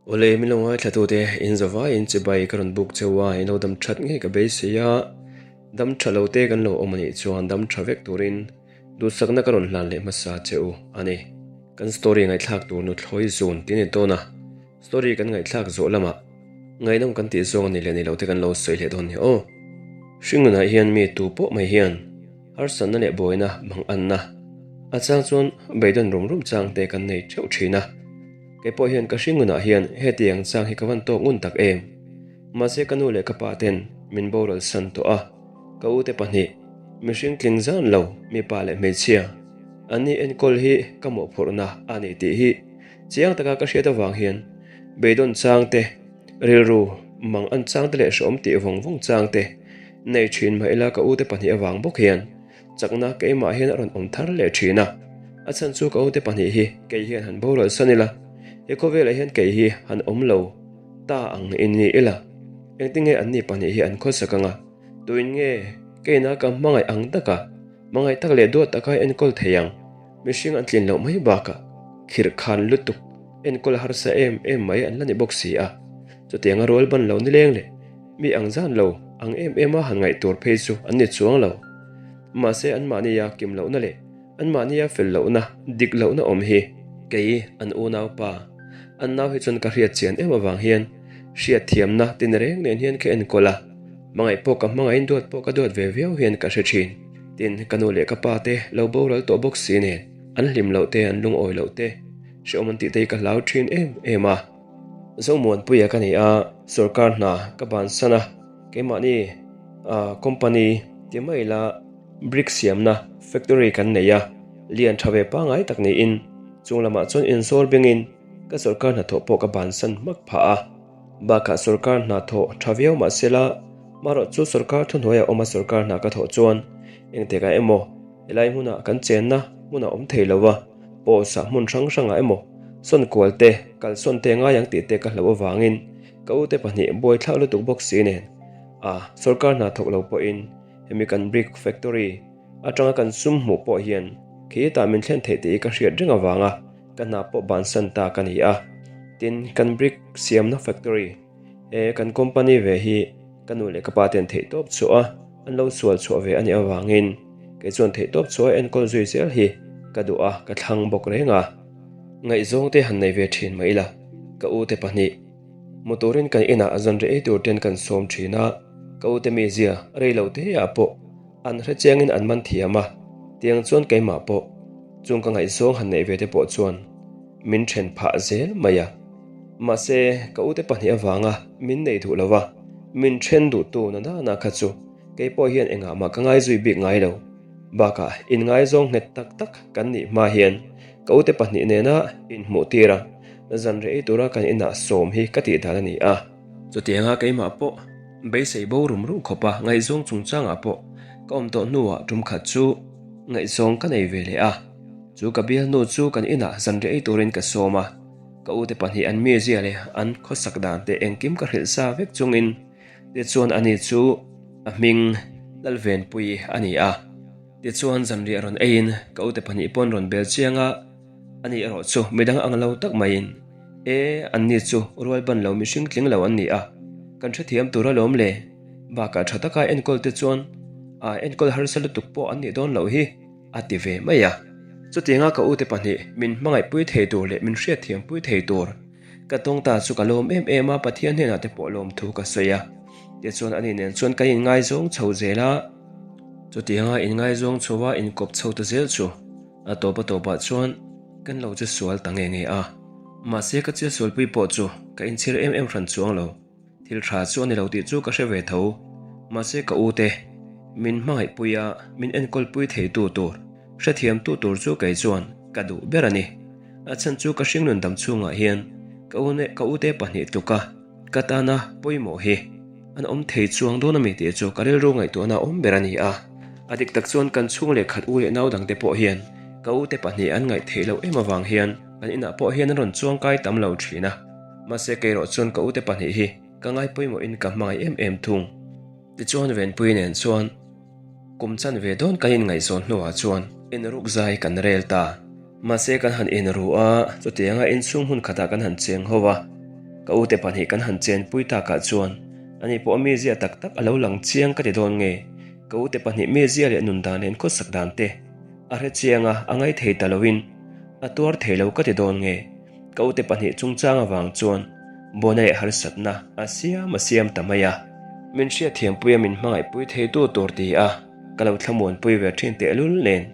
Awle, min lo ngaithlatute, in zavaiin chibai ka rawn buk cheu a, in lo dam that ngei ka beisei a, dam tha lo te kan lo awm a nih chuan dam tha vek turin duhsakna ka rawn hlan leh hmasa che u a ni. Kan story ngaihthlak tur nuthlawi zun tih a ni dawn a, story kan ngaihthlak zawh lamah ngaihnawm kan tih zawng a ni leh ni lo te kan lo sawi leh dawn ni aw. Hringnunah hian mi tu pawh mai hian harsatna leh buaina mang anna a chang chuan beidawn rum rum chang te kan nei theuh thin a. Kei pawh hian ka hringnunah hian hetiang chang hi ka van tawk ngun tak em? Mahse ka nu leh ka pa ten min boral san tawh a, ka u te pahnih, mihring tling zan lo, mipa leh hmeichhia, an ni enkawl hi ka mawhphurhna a ni tih hi chiang taka ka hriat avang hian beidawn chang te, rilru mang an chang te leh hrehawm tih vawng vawng chang te nei thin mah ila ka u te pahnih avang bawk hian Chakna keimah hian a rawn awm thar leh thin a, a chhan chu ka ute pahnih hi kei hian han boral san ila, he khawvelah hian kei hi han awm lo ta ang in ni ila, engtinge an ni pahnih hi an khawsak anga, tuin nge keina ka hmangaih ang taka hmangaih tak leh duat taka enkawl thei ang, mihring an tlin loh mai bakah khirh khan lutuk enkawl harsa em em mai an la ni bawk si a, chutianga rual ban lo nileng leh. Mi ang zan lo, ang em em a han ngaih tur phei chu an ni chuang lo. Mahse anmahnia kim lohna leh anmahnia fel lohna, dik lohna awm hi kei an unau pa, an nau hi chuan ka hriat chian em avang hian hriat thiamna tin reng nen hian ka enkawl a, hmangaih pawh ka hmangaihin duat pawh ka duat ve viau hian ka hre thin. Tin, ka nu leh ka pa te lo boral tawh bawk si nen an hlim loh te, an lungawi loh te, hrehawm an tih te hi ka hlau thin em em a. Zomuanpuia ka ni a, sorkar hna ka bansan a, keimahni company ti mai ila brick siamna factory kan nei a, lian tha ve pangngai tak niin chung lamah chuan inzawr bengin ka sorkar hnathawh pawh ka bansan hmak phah a, bakah sorkar hnathawh tha viau mahsela marawh chu sorkar thuhnuaia awma sorkar hna ka thawh chuan engtikah emaw helai hmunah kan chenna hmunah awm thei lo a. Pawsa hmun hrang hrangah emaw sawn kual te, kal sawn te ngai ang tih te ka hlauh avangin ka ute pahnih buaithlak lutuk bawk si nen a sorkar hna thawk lo pawhin hemi kan brick factory atanga kan sum hmuh pawh hian khitah min thlen theih tih hi ka hriat reng avanga ka hna pawh bansan ta ka ni a. Tin, kan brick siamna factory he kan company ve hi Ka nu leh ka pa ten theihtawp chhuah a an lo sual chhuah ve a nih avangin kei chuan theihtawp chhuah a enkawl zui zel hi ka duh a, ka thlang bawk reng a. Ngaihzawng te han nei ve thin mah ila, ka u te pahnih mu turin kan inah zanriah ei tur ten kan sawm thin a, ka u te mizia rei lo te ah pawh an hre chiangin an man thiam a, tiang chuan keimah pawh chung ka ngaihzawng han neih ve te pawh chuan min then phah zel mai a. Mahse, ka ute pahnih avanga min nei duh lo va, min then duhtu na nana kha chu kei pawh hian engah mah ka ngai zui bik ngai lo. Bakah, inngaizawng nghet tak tak kan nih hma hian ka ute pahnih nena inhmuh tir a, zan reh ei tura kan inah sawm hi ka tih dan a ni a. Chutianga keimah pawh beisei bo rum rum khawpa ngaihzawng chungchangah pawh ka awm tawh hnuah tum khat chu ngaihzawng ka nei ve leh a. Chu ka bialnu chu kan inah zan reh ei turin ka sawm a. Ka ute pahnih an mizia leh an khawsak dan te engkim ka hrilh sa vek chungin tichuan ani chu a hming Lalvenpui a ni a. Tichuan zanriah rawn eiin ka ute pahnih pawn rawn bel chiang a, ani erawh chu midang ang lo tak maiin e anni chu rual ban lo mihring tling lo an ni a, kan hrethiam tur alawm le, bakah tha taka enkawl te chuan a enkawl harsa lutuk pawh an nih dawn loh hi. A ti ve mai a. Chutianga ka ute pahnih min hmangaihpui thei tur leh min hriatthiampui thei tur ka tawng ta chu ka lawm em em a, Pathian hnenah te pawh lawmthu ka sawi a. Tichuan ani nen chuan kan inngaizawng chho zel a. Chutianga inngaizawng chho a inkawp chho ta zel chu a tawp a tawpah chuan kan lo che sual ta nge nge a. Mahse ka che sualpui pawh chu ka inchhir em em hran chuang lo. Thil tha chu a ni lo tih chu ka hre ve tho. Mahse ka u te, min hmangaihpui a, min enkawlpui theitu tur, hrethiamtu tur chu kei chuan ka duh ber a ni. A chhan chu ka hringnun dam chhungah hian ka u leh ka ute pahnih tluka ka tana pawimawh hi an awm thei chuang dawn a mi tih chu ka rilru ngaihtuahna awm ber a ni a. A dik tak chuan kan chhung leh khat u leh nau dangte pawh hian ka ute pahnih an ngaih theih loh em avang hian kan inah pawh hian an rawn chuangkai tam lo thin a. Mahse kei erawh chuan ka ute pahnih hi ka ngai pawimawhin ka hmangaih em em thung. Tichuan Venpui nen chuan kum chan ve dawn kan inngaihzawn hnuah chuan inruk zai kan rel ta. Mahse kan han inru a, chutianga inchhung hmun khatah kan han cheng ho a. Ka ute pahnih kan han chenpui takah chuan ani pawh a mizia tak tak a lo lang chiang ka ti dawn nge? Ka ute pahnih mizia leh nun dan leh khawsak dan te a hre chiang a, a ngai thei ta loin a tuar thei lo ka ti dawn nge? Ka ute pahnih chungchang avang chuan buaina leh harsatna a siam a siam ta mai a. Min hriatthiampuia min hmangaihpui theitu tur ti a ka lo thlamuanpui ve thin tehlul nen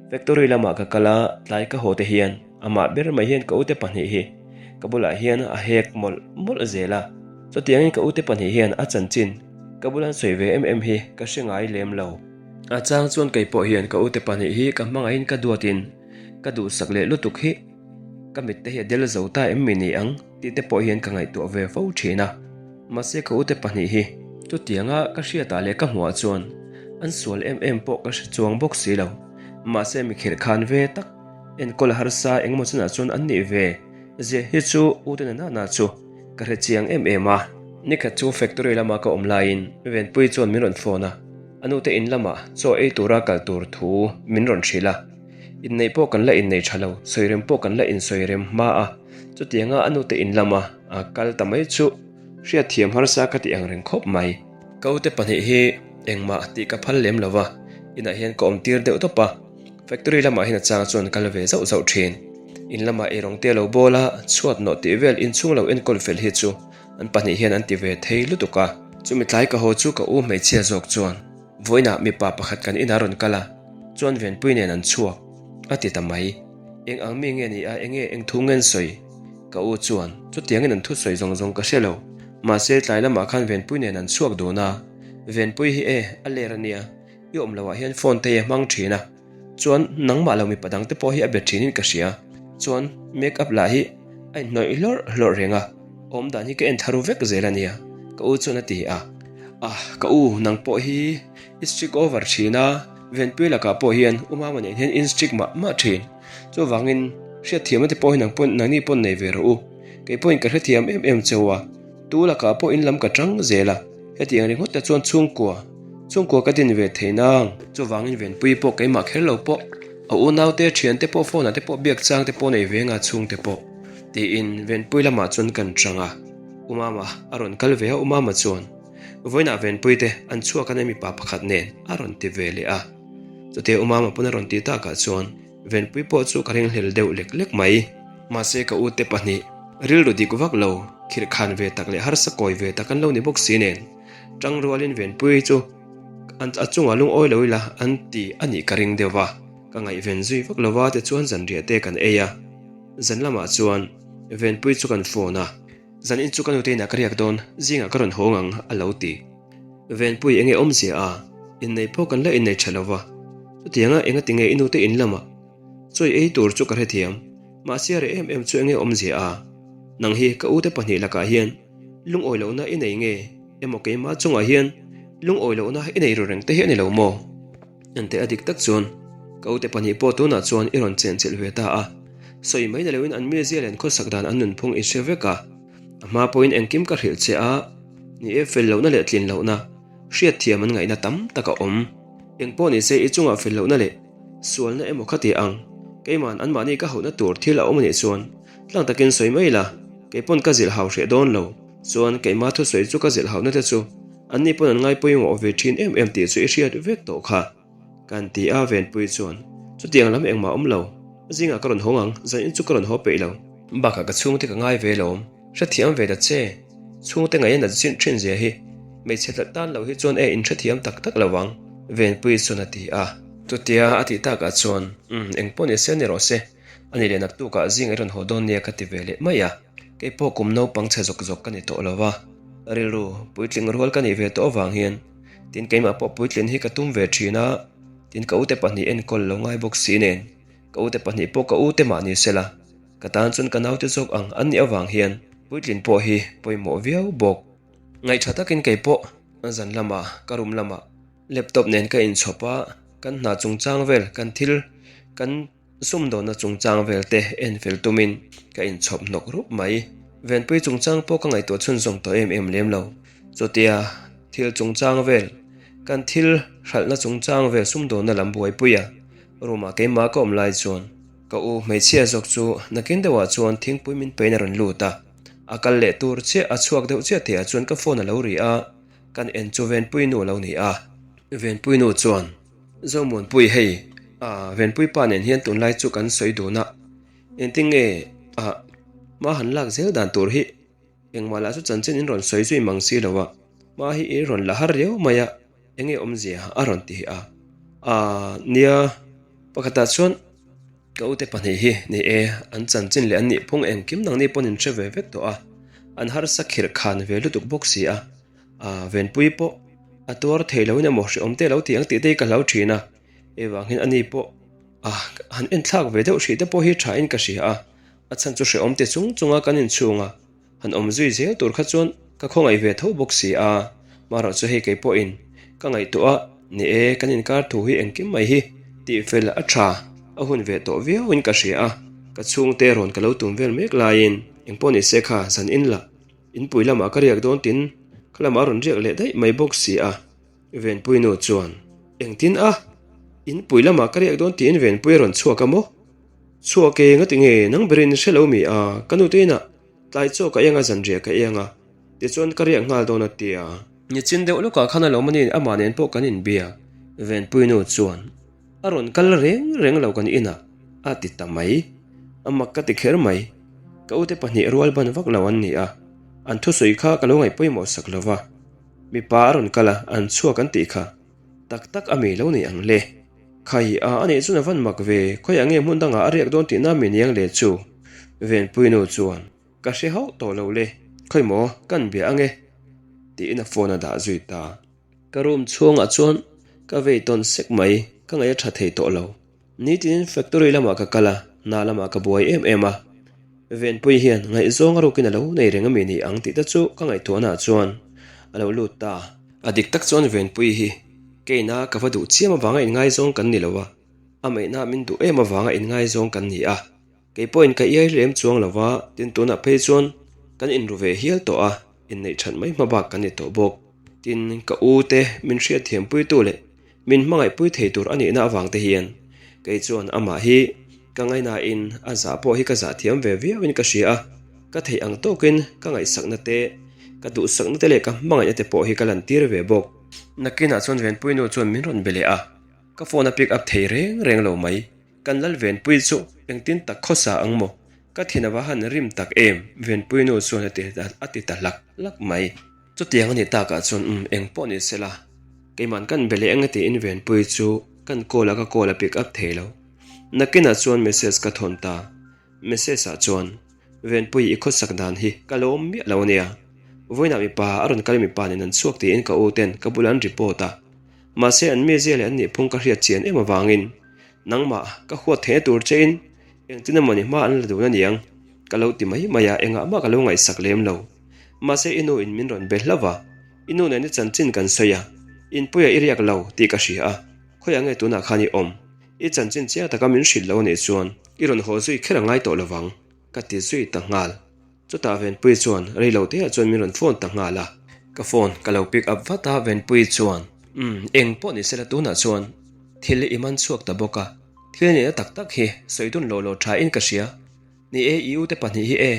factory lamah ka kal a, tlai ka haw te hian Amah ber mai hian ka ute pahnih hi ka bulah hian a hek mawlh mawlh zel a, chutiangin ka ute pahnih hian a chanchin ka bula an sawi ve em em hi ka hre ngai lem lo. A chang chuan kei pawh hian ka ute pahnih hi ka hmangaihin ka duatin ka duhsak leh lutuk hi ka mitte hi a del zo ta em mi ni ang tih te pawh hian ka ngaihtuah ve fo thin a. Mahse ka ute pahnih hi chutianga ka hriatah leh ka hmuhah chuan an sual em em pawh ka hre chuang bawk si lo. Mahse mi khirh khan ve tak. Enkawl harsa engemaw chunah chuan an nih ve ziah hi chu u te nana chu ka hre chiang em em a. Nikhat chu factory lama ka awm laiin Venpui chuan min rawn phone a, a nute in lamah chaw ei tura kal tur thu min rawn hrilh a. Inneih pawh kan la innei tha lo, sawirem pawh kan la insawirem hma a, chutianga a nute in lama kal ta mai chu hriatthiam harsa ka ti ang reng khawp mai. Ka ute pahnih hi engmah tih ka phal lem lo va, inah hian ka awm tir deuh tawp a. Factory lamah hian a chang chuan kal ve zauh zauh thin. In lamah eirawng te lo bawl a, chhuat nawh tih vel inchhung lo enkawl fel hi chu an pahnih hian an ti ve thei lutuk a. Chumi tlai ka haw chu ka u hmeichhia zawk chuan vawiinah mipa pakhat kan inah rawn kal a, chuan Venpui nen an chhuak a ti ta mai. Eng ang mi nge ni a, enge eng thu nge an sawi? Ka u chuan chutiangin an thusawi zawng zawng ka hre lo. Mahse tlai lamah khan Venpui nen an chhuak dun a, Venpui hi e, a ler a nia. I awm loh ah hian phone te hi a hmang thin a, chuan nangmah lo mipa dang te pawh hi a be thin in ka hria, chuan make up lah hi a inhnawih hlawrh hlawrh reng a, awm dan hi ka en tharu vek zel a nia ka u chuan a ti a. Ah ka u nang pawh hi i strict over thin a, Venpui lakah pawh hian u Mama nen hian in strict mah mah thin, chuvangin hriatthiamna te pawh hi nang pawh nangni pawn nei ve rawh u, kei pawhin ka hrethiam em em cheu a, tu lakah pawh in lam ka tang zel a. Hetiang ringawt te chuan chhungkua, chhungkua ka din ve thei nang. Chuvangin Venpui pawh keimah kher lo pawh, a unaute, thiante pawh phone ah te pawh biak chang te pawh nei ve nga chhungte pawh. Tiin Venpui lamah chuan kan chang a, U Mama a rawn kal ve a, U Mama chuan vawiinah Venpui te an chhuak a nei mipa pakhat nen a rawn ti ve leh a. Chutia U Mama pawn a rawn ti takah chuan Venpui pawh chu ka ringhlel deuh lek lek mai. Mahse ka ute pahnih rilru dik vak lo, khirh khan ve tak leh harsa kawi ve tak an lo ni bawk si nen, tang rualin Venpui chu an a chungah lungawi lo ila an ti a nih ka ring deuh va. Ka ngaihven zui vak lova tichuan zanriah te kan ei a, zan lamah chuan Venpui chu kan phone a. Zan in chu ka nute inah ka riak dawn, zingah ka rawn hawng ang a lo ti. Venpui enge awmzia a, innei pawh kan la innei tha lo va. Chutianga enga tinge i nute in lamah chawi ei tur chu ka hrethiam, mahse a reh em em chu enge awmzia a. Nang hi ka ute pahnih lakah hian lungawi lohna i nei nge emaw keimah chungah hian lungawi lohna i nei ru reng te hi a ni lo maw? Enteh a dik tak chuan ka ute pahnih pawh tunah chuan i rawn chenchilh ve ta a, sawi mai na loin an mizia leh an khawsak dan an nunphung i hre vek a, a hma pawhin engkim ka hrilh che a, ni e fel lohna leh tlin lohna hriatthiam an ngaihna tam tak a awm. Engpawh ni se i chungah fel lohna leh sualna emaw kha ti ang, keima'n anmahni ka hauhna tur thil a awm a nih chuan tlang takin sawi mai la, keipawn ka zilh hau hreh dawn lo, chuan keimah thusawi chu ka zilh hauhna te chu Anni pawn an ngai pawimawh ve thin em em tih chu i hriat vek tawh kha. Kan ti a Venpui chuan, Chutiang lam engmah awm lo, zingah ka rawn hawng ang, zanin chu ka rawn haw peih lo. Bakah ka chhungte ka ngai ve lawm, hrethiam ve ta che, chhungte ngaih a nat zin thin zia hi, hmeichhe tlat tan lo hi chuan e inhrethiam tak tak lo ang, Venpui chuan a ti a. Chutia a tih takah chuan, Umm, engpawh ni se ni rawh se, ani leh naktukah zingah i rawn haw dawn nia ka ti ve leh mai a. Kei pawh kum naupang chhe zawk zawk ka ni tawh lo va, rilru puitling rual ka nih ve tawh avang hian tin keimah pawh puitlin hi ka tum ve thin a, tin ka ute pahnih enkawl lo ngai bawk si nen, ka ute pahnih pawh ka ute mah ni sela, ka tan chuan ka naute zawk ang an nih avang hian puitlin pawh hi pawimawh viau bawk. Ngaihṭha takin kei pawh zan lamah ka room lamah laptop nen ka inchhawp a, kan hna chungchang vel kan thil kan. Sumdawnna chungchang vel te en fel tumin ka inchhawp hnawk rup mai. Venpui chungchang pawh ka ngaihtuah chhunzawm tawh em em lem lo. Chutia thil chungchang vel, kan thil hralhna chungchang vel sumdawnna lam buaipuia room-ah keimah ka awm lai chuan ka u hmeichhia zawk chu nakin deuhah chuan thingpui min pein a rawn lut a. A kal leh tur chiah a chhuak deuh chiah tihah chuan ka phone a lo ri a, kan en chu Venpui nu a lo ni a. Venpui nu chuan, Zomuanpui hei, ah Venpui pa nen hian tunlai chu kan sawi dun a, engtin nge ah hma han lak zel dan tur hi engmah lah chu chanchin in rawn sawi zui mang si lo a, hma hi i rawn la har riau mai a, enge awmzia a rawn ti a, ah nia pakhatah chuan. Ka ute pahnih hi ni e, an chanchin leh an nihphung engkim nangni pawn in hre ve vek tawh a, an harsa khirh khan ve lutuk bawk si a, aa Venpui pawh a tuar thei loin emaw hreawm te lo ti ang tih te hi ka hlau thin a, hei vang hian ani pawh a han enthlak ve deuh hrih te pawh hi tha in ka hria a, a chhan chu hreawm ti chung chung a kan inchhung a. Han awm zui zel tur kha chuan ka khawngaih ve tho bawk si a, marawh chu hei kei pawhin ka ngaihtuah a, ni e, kan inkar thu hi engkim mai hi tihfel a tha a hun ve tawh viauin ka hria a, ka chhungte rawn ka lo tum vel mek laiin engpawh ni se kha zan in la, inpui lamah ka riak dawn tin kha lamah a rawn riak leh daih mai bawk si a, Venpui nu chuan engtin a, inpui lamah ka riak dawn tiin Venpui a rawn chhuak a maw? Chhuak e, ngati nge nang berin hre lo mi a, ka nute inah Tlai chaw ka eng a zanriah ka eng a, tichuan ka riak nghal dawn a ti a. Nichin deuh lawkah khan a lo mani amah nen pawh kan inbia, Venpuinu chuan a rawn kal reng reng lo kan inah a ti ta mai. A mak ka ti kher mai. Ka ute pahnih rual ban vak lo an ni a, an thusawi kha ka lo ngaih pawimawh sak lo va. Mipa a rawn kal a, an chhuak an tih kha tak tak a mi lo nei ang le. Khai a a nih chuan a van mak ve, khawiah nge hmun dangah a riak dawn tihna mi niang le chu? Venpuinu chuan, Ka hre hauh tawh lo le, khawi maw kan bia ange? tiin a phone a dah zui ta. Ka room chhungah chuan ka vei tawn sek mai, ka ngaih a tha thei tawh lo. Nitinin factory lamah ka kal a, hna lamah ka buai em em a. Venpui hian ngaihzawng a rukin a lo nei reng ami ni ang tih te chu ka ngaihtuahnaah chuan a lo lut ta. A dik tak chuan Venpui hi keina ka va duh chiam avanga inngaizawng kan ni lo a, a meihna min duh em avanga inngaizawng kan ni a. Kei pawhin ka iai lem chuang lo va, tin tunah phei chuan kan inru ve hial tawh a, inneih that mai hma bak kan ni tawh bawk. Tin, ka u te min hriatthiampuitu leh min hmangaihpui thei tur a nihna avang te hian kei chuan amah hi ka ngaihnain a zah pawh hi ka zah thiam ve viauin ka hria a, ka theih ang tawkin ka ngaihsakna te, ka duhsakna te leh ka hmangaihna te pawh hi ka lantir ve bawk. Nakinah chuan Venpuinu chuan min rawn be leh a, ka phone a pick up thei reng reng lo mai. Kan lal Venpui chu engtin tak khawsa ang maw? Ka thin ava han rim tak em? Venpui nu chuan a ti a ti ta hlak hlak mai. Chutiang a nih takah chuan umm eng pawh ni sela, keiman kan be leh eng tiin Venpui chu kan call a ka call a pick up thei lo. Nakinah chuan message ka thawn ta. Message ah chuan Venpui i khawsak dan hi ka lawm miah lo ania. Vawiinah mipa a rawn kal mipa nen an chhuak tiin ka u ten ka bulah an report a. Mahse an mizia leh an nihphung ka hriat chian em avangin Nangmah ka huat theihna tur chein engtin emawni hma an la dun aniang ka lo ti mai mai a, engah mah ka lo ngaihsak lem lo. Mahse i nu in min rawn be hlauh a, i nu nen i chanchin kan sawi a, inpuia i riak lo tih ka hria a, khawiah nge tunah khan i awm? I chanchin chiang taka min hrilh lo anih chuan i rawn haw zui kher a ngai tawh lovang ka ti zui ta nghal. Chutah Venpui chuan rei lo teah chuan min rawn phone ta nghal a. Ka phone ka lo pick up vat a, Venpui chuan, Umm, eng pawh ni sela tunah chuan thil i man chhuak ta bawk a, thil nihna tak tak hi sawi dun lo lo tha in ka hria. Ni e, i ute pahnih hi e,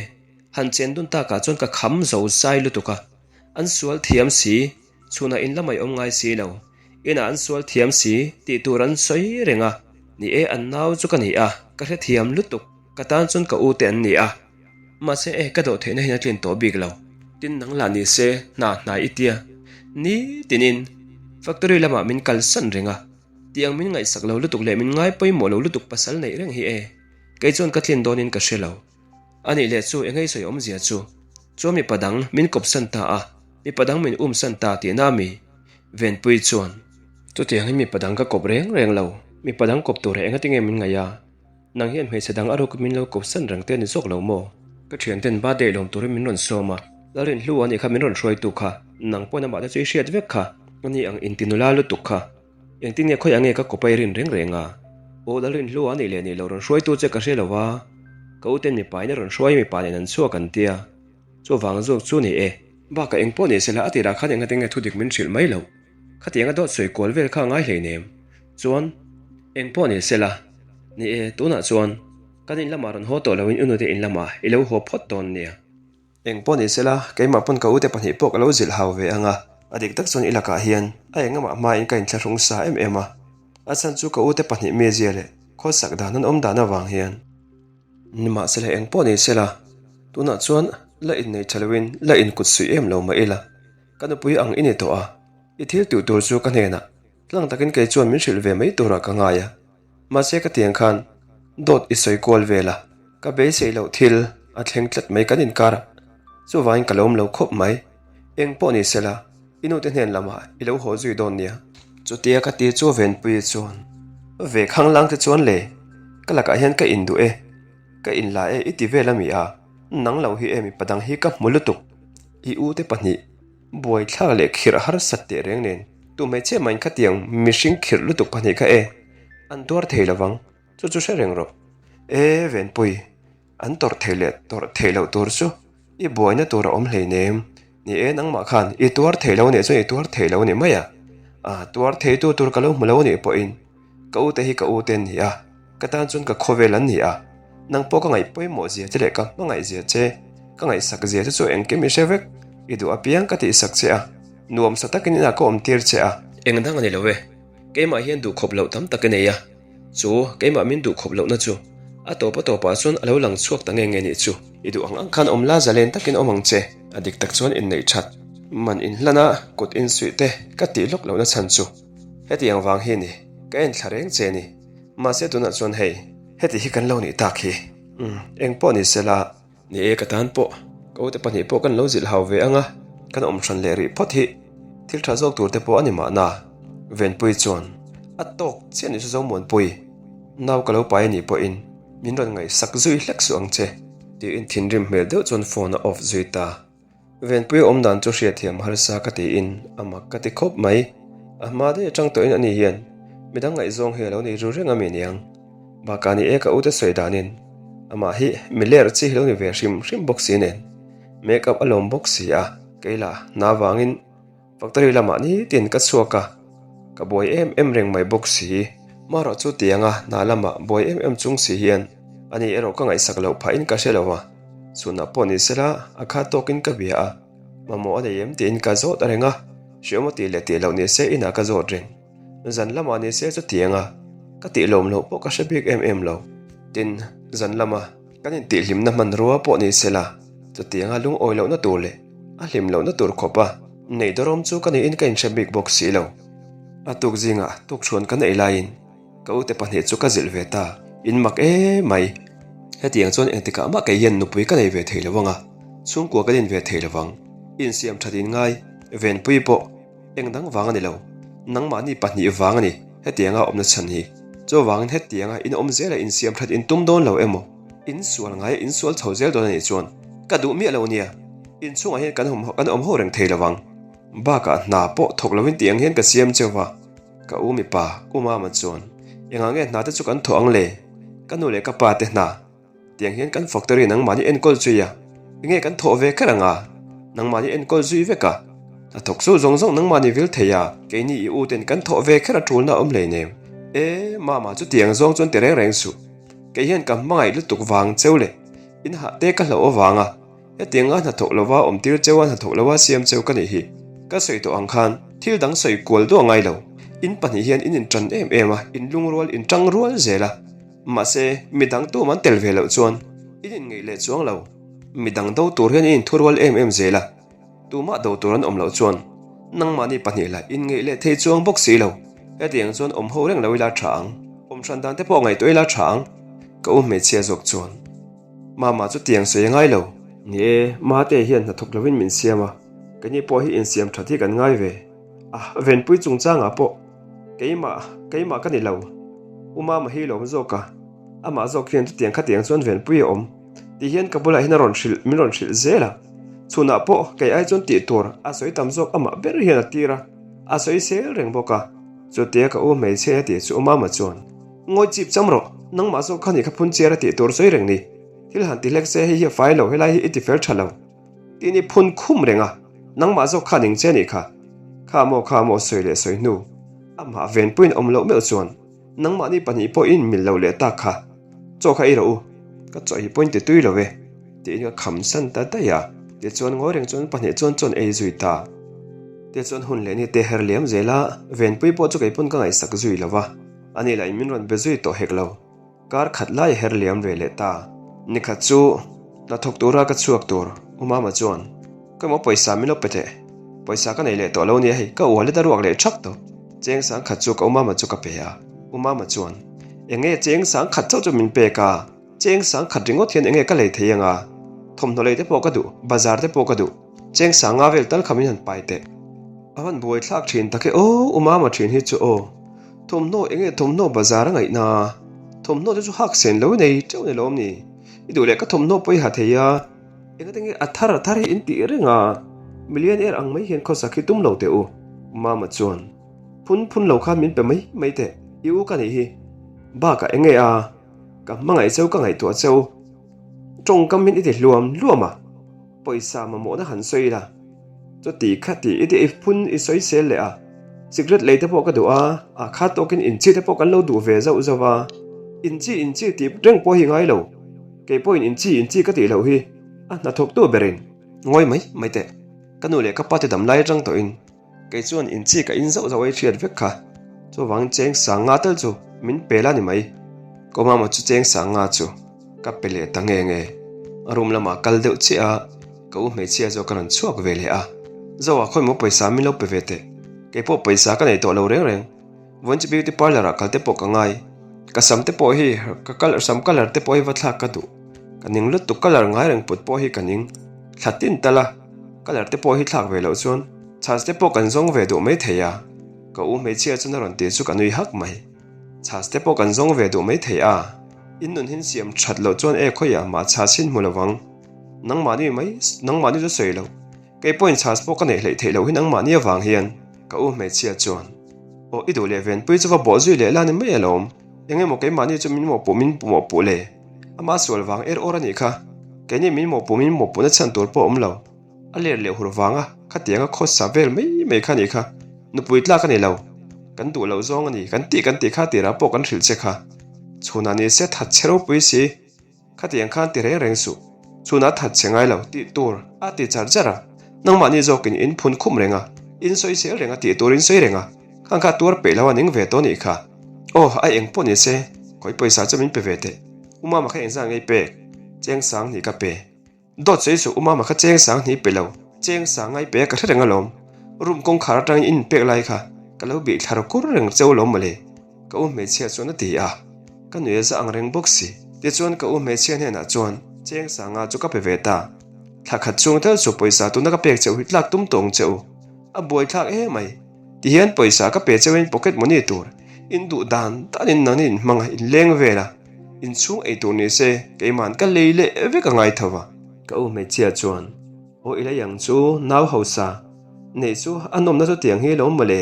han chen dun takah chuan ka kham zo zai lutuk a, an sual thiam si, chhunah in la mai awm ngai si lo, inah an sual thiam si tih tur an sawi reng a, ni e, an nau chu ka ni a, ka hrethiam lutuk, ka tan chuan ka ute an ni a. Mahse e, ka dawh theihna hian a tlin tawh bik lo. Tin nang lah ni se, hna hnai i tia. Ni tinin factory lamah min kalsan reng a. Tiang min ngaihsak lo lutuk leh min ngai pawimawh lo lutuk pasal neih reng hi e, kei chuan ka tlin dawnin ka hre lo. A nih leh chu engei sawi awmzia chu, chuan mipa dang min kawpsan ta a, mipa dang min umsan ta tihna a mi? Venpui chuan. Chutiangin mipa dang ka kawp reng reng lo, mipa dang kawp tur engati nge min ngaih a? Nang hian hmeichhe dang a ruk min lo ko san reng te a ni zawk lo maw? Ka thianten birthday lawm turin min rawn sawm a, Lalrinhlu a nih kha min rawn hruaitu kha, nang pawhin amah te chu i hriat vek kha, a ni ang inti nula lutuk kha. Engtin nge khawiah nge ka kawpa i rin reng reng a? Aw Lalrinhlu a nih leh nih lo rawn hruaitu che ka hre lo a, ka uten mipa in a rawn hruai mipa nen an chhuak an tia, chuvang zawk chu ni e. Bakah engpawh ni sela a tirah khan engati nge thudik min hrilh mai loh? Khatiang a dawt sawi kual vel kha a ngai hleinem. Chuan, eng pawh ni sela, ni e, tunah chuan kan in lamah rawn haw tawh loin i nute in lamah i lo haw phawt dawn nia. Eng pawh ni sela, keimah pawn ka ute pahnih pawh ka lo zilh hau ve ang a, a dik tak chuan i lakah hian a engamah hmain ka inthlahrung sa em em a, a chhan chu ka ute pahnih mizia leh khawsak dan an awm dan avang hian. Nimahsela eng pawh ni sela, tunah chuan la innei tha loin la inkut suih em lo mah ila, ka nupui ang i ni tawh a, i thil tuh tur chu ka hnenah tlang takin kei chuan min hrilh ve mai turah ka ngai a. Mahse ka tiang khan dawt i sawi kual vel a, ka beisei loh thil a thleng tlat mai kan inkar a, chuvangin ka lawm lo khawp mai. Eng pawh ni sela, i nute hnen lamah i lo haw zui dawn nia. Chutia ka ti chu Venpuii chuan, Ve khanglang te chuan le, ka lakah hian ka induh e, ka inla e i ti vel a mi a, nang lo hi e mipa dang hi ka hmu lutuk, i ute pahnih. Buaithlak leh khirh harsat teh reng nen, tu hmeichhia mahin khatiang mihring khirh lutuk pahnih kha e, an tuar thei lo vang, chu chu hre reng rawh. E Venpui, an tawrh thei leh tawrh theih loh tur chu i buaina tur a awm hleinem, ni e nangmah khan i tuar thei lo nih chuan i tuar thei lo ni mai a, a tuar theitu tur ka lo hmu lo nih pawhin Ka ute hi ka ute an ni a, ka tan chuan ka khawvel an ni a, nang pawh ka ngaih pawimawh zia che leh ka hmangaih zia che, ka ngaihsak zia che chu engkim i hre vek, i duh apiang ka tihsak che a, nuamsa takin inah ka awm tir che a. Eng dang a ni lo e, keimah hian duhkhawp loh tam tak i nei a, chu keimah min duhkhawp lohna chu a tawp a tawpah chuan a lo lang chhuak ta nge nge nih chu. I duh ang ang khan awm la zalen takin awm ang che, a dik tak chuan inneih that man inhlan a kut insuih te ka tih lawk lohna chhan chu. Hetiang vang hi ni, ka en thla reng che ni. Mahse tunah chuan hei, heti hi kan lo nih tak hi. Umm, eng pawh ni sela, ni e ka tan pawh, ka ute pahnih pawh kan lo zilh hau ve ang a, kan awm hran leh rih phawt hi thil tha zawk tur te pawh a ni mahna. Venpui chuan, A tawk chiah ni chu Zomuanpui, nau ka lo pai a nih pawhin min rawn ngaihsak zui hlek suh ang che, tiin thinrim hmel deuh chuan phone a off zui ta. Venpui awm dan chu hriatthiam harsa ka tiin a mak ka ti khawp mai. A hma daih atang tawhin ani hian midang ngaihzawng hi a lo nei ru reng a mi niang. Bakah ni e ka ute sawi danin amah hi mi ler chi hi lo ni ve hrim hrim bawk si nen make up a lawm bawk si a, kei lah hna vangin Factory lamah nitin ka chhuak a, ka buai em em reng mai bawk si. Marawh chu tianga hna lamah buai em em chung si hian ani erawh ka ngaihsak loh phahin ka hre lo a, chhunah pawh ni sela a kha tawkin ka bia a, mamawh a nei em tiin ka zawt reng a, hriawm a tih leh tih loh ni se inah ka zawt reng. Zan lamah ni se chu tianga ka tih lawm loh pawh ka hre bik em em lo. Tin, zan lama kan intihhlimna hmanrua pawh ni sela chutianga lungawi lohna tur leh A hlim lohna tur khawp a, neih dawrawm chu ka niin ka inhre bik bawk si lo. A tuk zingah tukchhuan kan ei laiin ka ute pahnih chu ka zilh ve ta, in mak em mai. Hetiang chuan engtikah mah kei hian nupui ka nei ve thei lo ang a, chhungkua ka din ve thei lo vang. Insiam that in ngai, Venpui pawh eng dang vang a ni lo, nangmahni pahnih vang a ni hetianga awmna chhan hi. Chuvangin hetianga in awm zela insiam that in tum dawn lo emaw? In sual ngai a in sual chho zel dawn a nih chuan ka duh miah lo nia, in chhungah hian kan kan awm ho reng thei lo ang. Bakah hna pawh thawk lovin tih ang hian ka siam cheu va, ka u mipa U Mama chuan engah nge hna te chu kan thawh ang le, ka nu leh ka pa te hna tiang hian kan factory nangmahni enkawl zui a, enge kan thawh ve kher ang a, nangmahni enkawl zui vek a, hna thawk chu zawng zawng nangmahni vil thei a, keini i u ten kan thawh ve kher a tulna a awm hleinem. E, Mama chu tiang zawng chuan ti reng reng suh. Kei hian ka hmangaih lutuk vang cheu leh in hah te ka hlauh avanga hetianga hnathawk lova awm tir cheu a hnathawk lova siam cheu ka nih hi. Ka sawi tawh ang khan thil dang sawi kual duah ngai lo. In pahnih hian in intan em em a, in lungrual in tang rual zel a. Mahse, midang tum an tel ve loh chuan in inngeih leh chuang lo. Midang do tur hian in inthurual em em zel a. Tumah do tur an awm loh chuan nangmahni pahnih lah inngeih leh thei chuang bawk si lo. Hetiang chuan awm ho reng lo ila tha ang. Awm hran dan te pawh ngaihtuah ila tha ang. Ka u hmeichhia zawk chuan Mama chu tiang sawi a ngai lo. Ni e, Mate hian hnathawk lovin min siam a, keini pawh hi insiam that hi kan ngai ve. A, Venpui chungchangah pawh keimah, keimah ka ni lo. U Mama hi lawm zawk a, amah zawk hian chutiang khatiang chuan Venpui a awm. Ti hian ka bulah hian a rawn hrilh, min rawn hrilh zel a. Chhunah pawh kei ai chuan tih tur a sawi tam zawk amah ber hian a tir a, a sawi sel reng bawk a. Chutia ka u hmeichhe a tih chu u Mama chuan, Ngawi chip cham rawh, nangmah zawk kha nih kha phun chiar a tih tur sawi reng ni. Thil han ti hlek se hei hi a fai lo, helai hi i ti fel tha lo. Tih ni phun khum reng a, nangmah zawk kha ning che nih kha. Kha maw kha maw sawi leh sawi hnu, amah venpuiin awm loh meuh chuan, Nangmahni pahnih pawh in mil lo leh tak kha, chaw kha ei rawh u, ka chaw hi pawhin ti tui lo e, tiin ka kham san ta daih a. Tichuan ngawi reng chuan pahnih chuan chawn ei zui ta. Tichuan hun leh ni te her liam zel a, Venpui pawh chu keipawn ka ngaihsak zui lo va, ani lah in min rawn be zui tawh hek lo. Kar khat lai a her liam ve leh ta. Nikhat chu hnathawk tura ka chhuak tur, U Mama chuan, Ka emaw pawisa min lo pe teh. Pawisa ka nei leh tawh lo nia hei, ka wallet a ruak leh thak tawh. Cheng sang khat chu ka U Mama chu ka pe a. U Mama chuan, Enge cheng sang khat chauh chu min pek a? Cheng sang khat ringawt hian enge ka lei thei anga? Thawmhnaw lei te pawh ka duh, bazar te pawh ka duh. Cheng sang nga vel tal kha min han pai teh. A van buai thlak thin tak e aw, U Mama thin hi chu aw. Thawmhnaw enge thawmhnaw bazar a ngaihna? Thawmhnaw te chu hak sen lo i nei teuh ni lawm ni? I duh leh ka thawmhnaw pawh i ha thei a. Engati nge a thar a thar hi in tih reng a? Millionaire ang mai hian khawsak hi tum lo teh u. Mama chuan, Phun phun lo khan min pe mai mai teh, i u ka nih hi. Bakah enge a? Ka hmangaih cheu ka ngaihtuah cheu. Tawngkam hin i ti hluam hluam a. Pawisa mamawhna han sawi ila, chuti kha ti i ti i phun i sawi sel leh a, cigarette lei te pawh ka duh a, a kha tawkin inchi te pawh kan lo duh ve zauh zauh a, inchi inchi tih reng pawh hi ngai lo, kei pawhin inchi inchi ka tih loh hi a hnathawktu berin. Ngawi mai mai teh, ka nu leh ka pa te dam lai atang tawhin. Kei chuan inchi ka in zauh zauh a i hriat vek kha. Chuvangin cheng sang nga tal chu min pe la ni mai. Ka mama chu cheng sang nga chu ka pe leh ta nge nge. A room lamah kal deuh chiah a, ka u hmeichhia zawk a rawn chhuak ve leh a. Zoa khawimaw pawisa min lo pe ve teh. Kei pawh pawisa ka nei tawh lo reng reng. Vawiin chu beauty parlour ah kal te pawh ka ngai. Ka sam te pawh hi ka colour sam colour te pawh hi va thlak ka duh. Ka ning lutuk colour ngai reng put pawh hi ka ning thla tin tal a. Colour te pawh hi thlak ve loh chuan chhas te pawh kan zawng ve duh mai thei a. Ka u hmeichhia chuan a rawn ti chu ka nui hak mai. Chhas te pawh kan zawng ve duh mai thei a. In nun hin siam that loh chuan e khawiah mah chhas hin hmu lo vang. Nangmahni mai nangmahni chu sawi lo. Kei pawhin chhas pawh ka neih hleih theih loh hi nangmahni avang hian ka u hmeichhia chuan aw i duh leh venpui chu va bawh zui leh la ni mai alawm. Eng emaw keimahni chu min mawhpuh min mawhpuh le. Ama sual vang er awr a nih kha. Keini min mawhpuh min mawhpuhna chhan tur pawh a awm lo. A ler leh hur vanga khatianga khawsa vel mai mai kha a nih kha. Nupui tlak a ni lo. Kan duh loh zawng a ni kan tih kan tih kha tirah pawh kan hrilh che kha. Chhunah ni se that che ropui si. Khatiang khan ti reng reng suh. Chhunah that che ngai lo tih tur a ti char char a. Nangmahni zawkin in phun khum reng a, in sawi sel reng a tih tur in sawi reng a. Khang kha tuar peih lo a ning ve tawh nih kha. Aw, a eng pawh ni se, khawi pawisa chu min pe ve teh. U Mama kha engzah ngei pek? Cheng sang hnih ka pe. Dawt sawi suh, U Mama kha cheng sang hnih pe lo. Cheng sang ngai pe a ka hre reng alawm. Room kawngkhar atangin in pek lai kha ka lo bih thlar kur reng cheu lawm mawle. Ka u hmeichhia chuan a ti a, ka nui a za ang reng bawk si. Tichuan ka u hmeichhia hnenah chuan cheng sanga chu ka pe ve ta. Thla khat chhung tel chu pawisa tuna ka pek cheu hi tlak tum tawng che u. A buai thlak em mai. Tihian pawisa ka pe cheu in pocket money tur in duh dan dan in nangni in hmang a, in leng vel a, in chhung ei tur ni se keiman ka lei leh vek a ngai tho va. Ka u hmeichhia chuan, Aw i lei ang chu nau hausa, neih chu a nawmna chu tiang hi alawm mawle.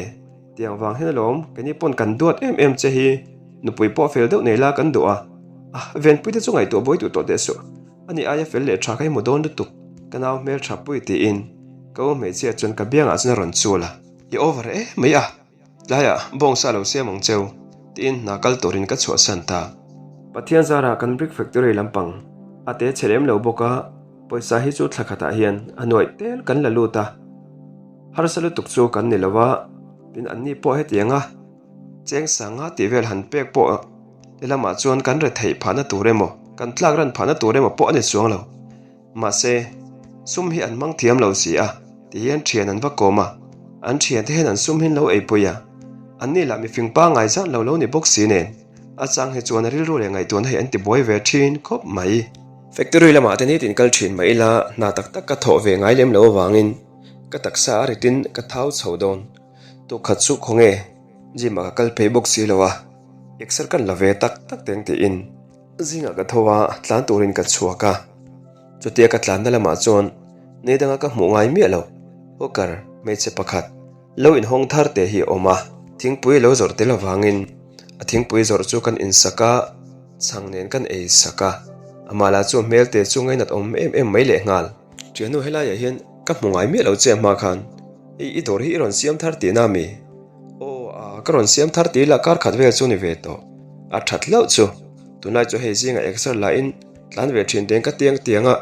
Tiang vang hian alawm, keini pawn kan duat em em che hi, nupui pawh fel deuh nei la kan duh a, ah Venpui te chu ngaihtuah buai duh tawh teh suh, ani aia fel leh tha ka hi mu dawn lutuk, ka nau hmel tha pui tiin ka u hmeichhia chuan ka biangah chuan a rawn chul a, i over em mai a, tlaiah bawngsa lo siam ang cheu tiin hna kal turin ka chhuahsan ta. Pathian zarah kan brick factory lampang a te chhe lem lo bawk a, pawisa hi chu thla khatah hian a nuaih tel kan la lut a. Harsa lutuk chu kan ni lo a, tin anni pawh hetianga cheng sanga tih vel han pek pawh ti lamah chuan kan retheih phahna tur emaw, kan tlak ran phahna tur emaw pawh a ni chuang lo. Mahse, sum hi an hmang thiam lo si a, ti hian thian an va kawm a, an thiante hian an sum hi an lo eipui a, anni lah mifing pangngai zat lo lo ni bawk si nen, a chang hi chuan a rilru leh ngaihtuahna hi an ti buai ve thin khawp mai. Factory lamah te nitin kal thin mah ila hna tak tak ka thawh ve ngai lem lo avangin ka taksa a ritin ka thau chho dawn. Tukhat chu khawnge gym ah ka kal phei bawk si lo a, exer kan la ve tak tak teng tiin zingah ka tho a, tlan turin ka chhuak a. Chutia ka tlanna lamah chuan nei danga ka hmuh ngai miah lo, hawker hmeichhe pakhat lo inhawng thar te hi a awm a, thingpui lo zawrh tel avangin a thingpui zawrh chu kan insak a, Chhang nen kan ei sak a, amah lah chu hmel te chu ngainat awm em em mai leh nghal. Thiannu helaiah hian ka hmu ngai miah lo che hma khan, hei i dawr hi i rawn siam thar tihna mi? Aw a, ka rawn siam thar tih lah kar khat vel chu ni ve tawh. A that hlauh chu, tunlai chu hei zingah exer lahin tlan ve thin teng ka tiang tiang a,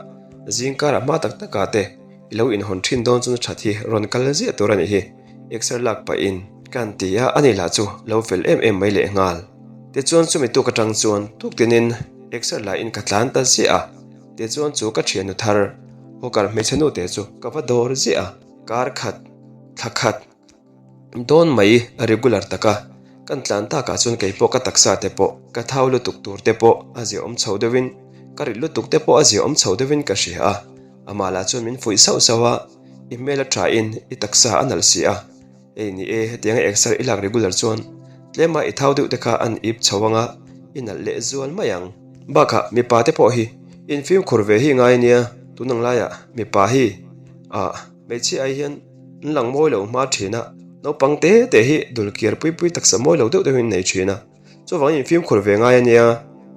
zing karah hma tak takah te. I lo inhawn thin dawn chuan a that hi rawn kal ziah tur a nih hi, exer lak pahin ka han ti a, ani lah chu lo fel em em mai lehnghal. Tichuan chumi tuk atang chuan tuk tinin exer lahin ka tlan ta ziah a, tichuan chu ka thiannu thar hawkar hmeichhe nu te chu ka va dawr ziah a, kar khat, thla khat, Dawn mai a regular tak a, kan tlan takah chuan kei pawh ka taksa te pawh ka thau lutuk tur te pawh a ziaawm chho deuhin ka rit lutuk te pawh a ziaawm chho deuhin ka hria a, amah lah chuan min fuih sauh sauh a, i hmel a tha in i taksa a nalh si a, hei ni e hetianga exer i lak regular chuan tlema i thau deuh te kha an ip chho anga i nalh leh zual mai ang. Bakah mipa te pawh hi infimkhur ve hi ngai ania tun ang laiah mipa hi ah. Hmeichhia ai hian an lang mawi lo hma thin a, naupang te te hi dul kiar pui pui taksa mawi lo deuh deuhin nei thin a. Chuvangin infimkhur ve ngai a nia,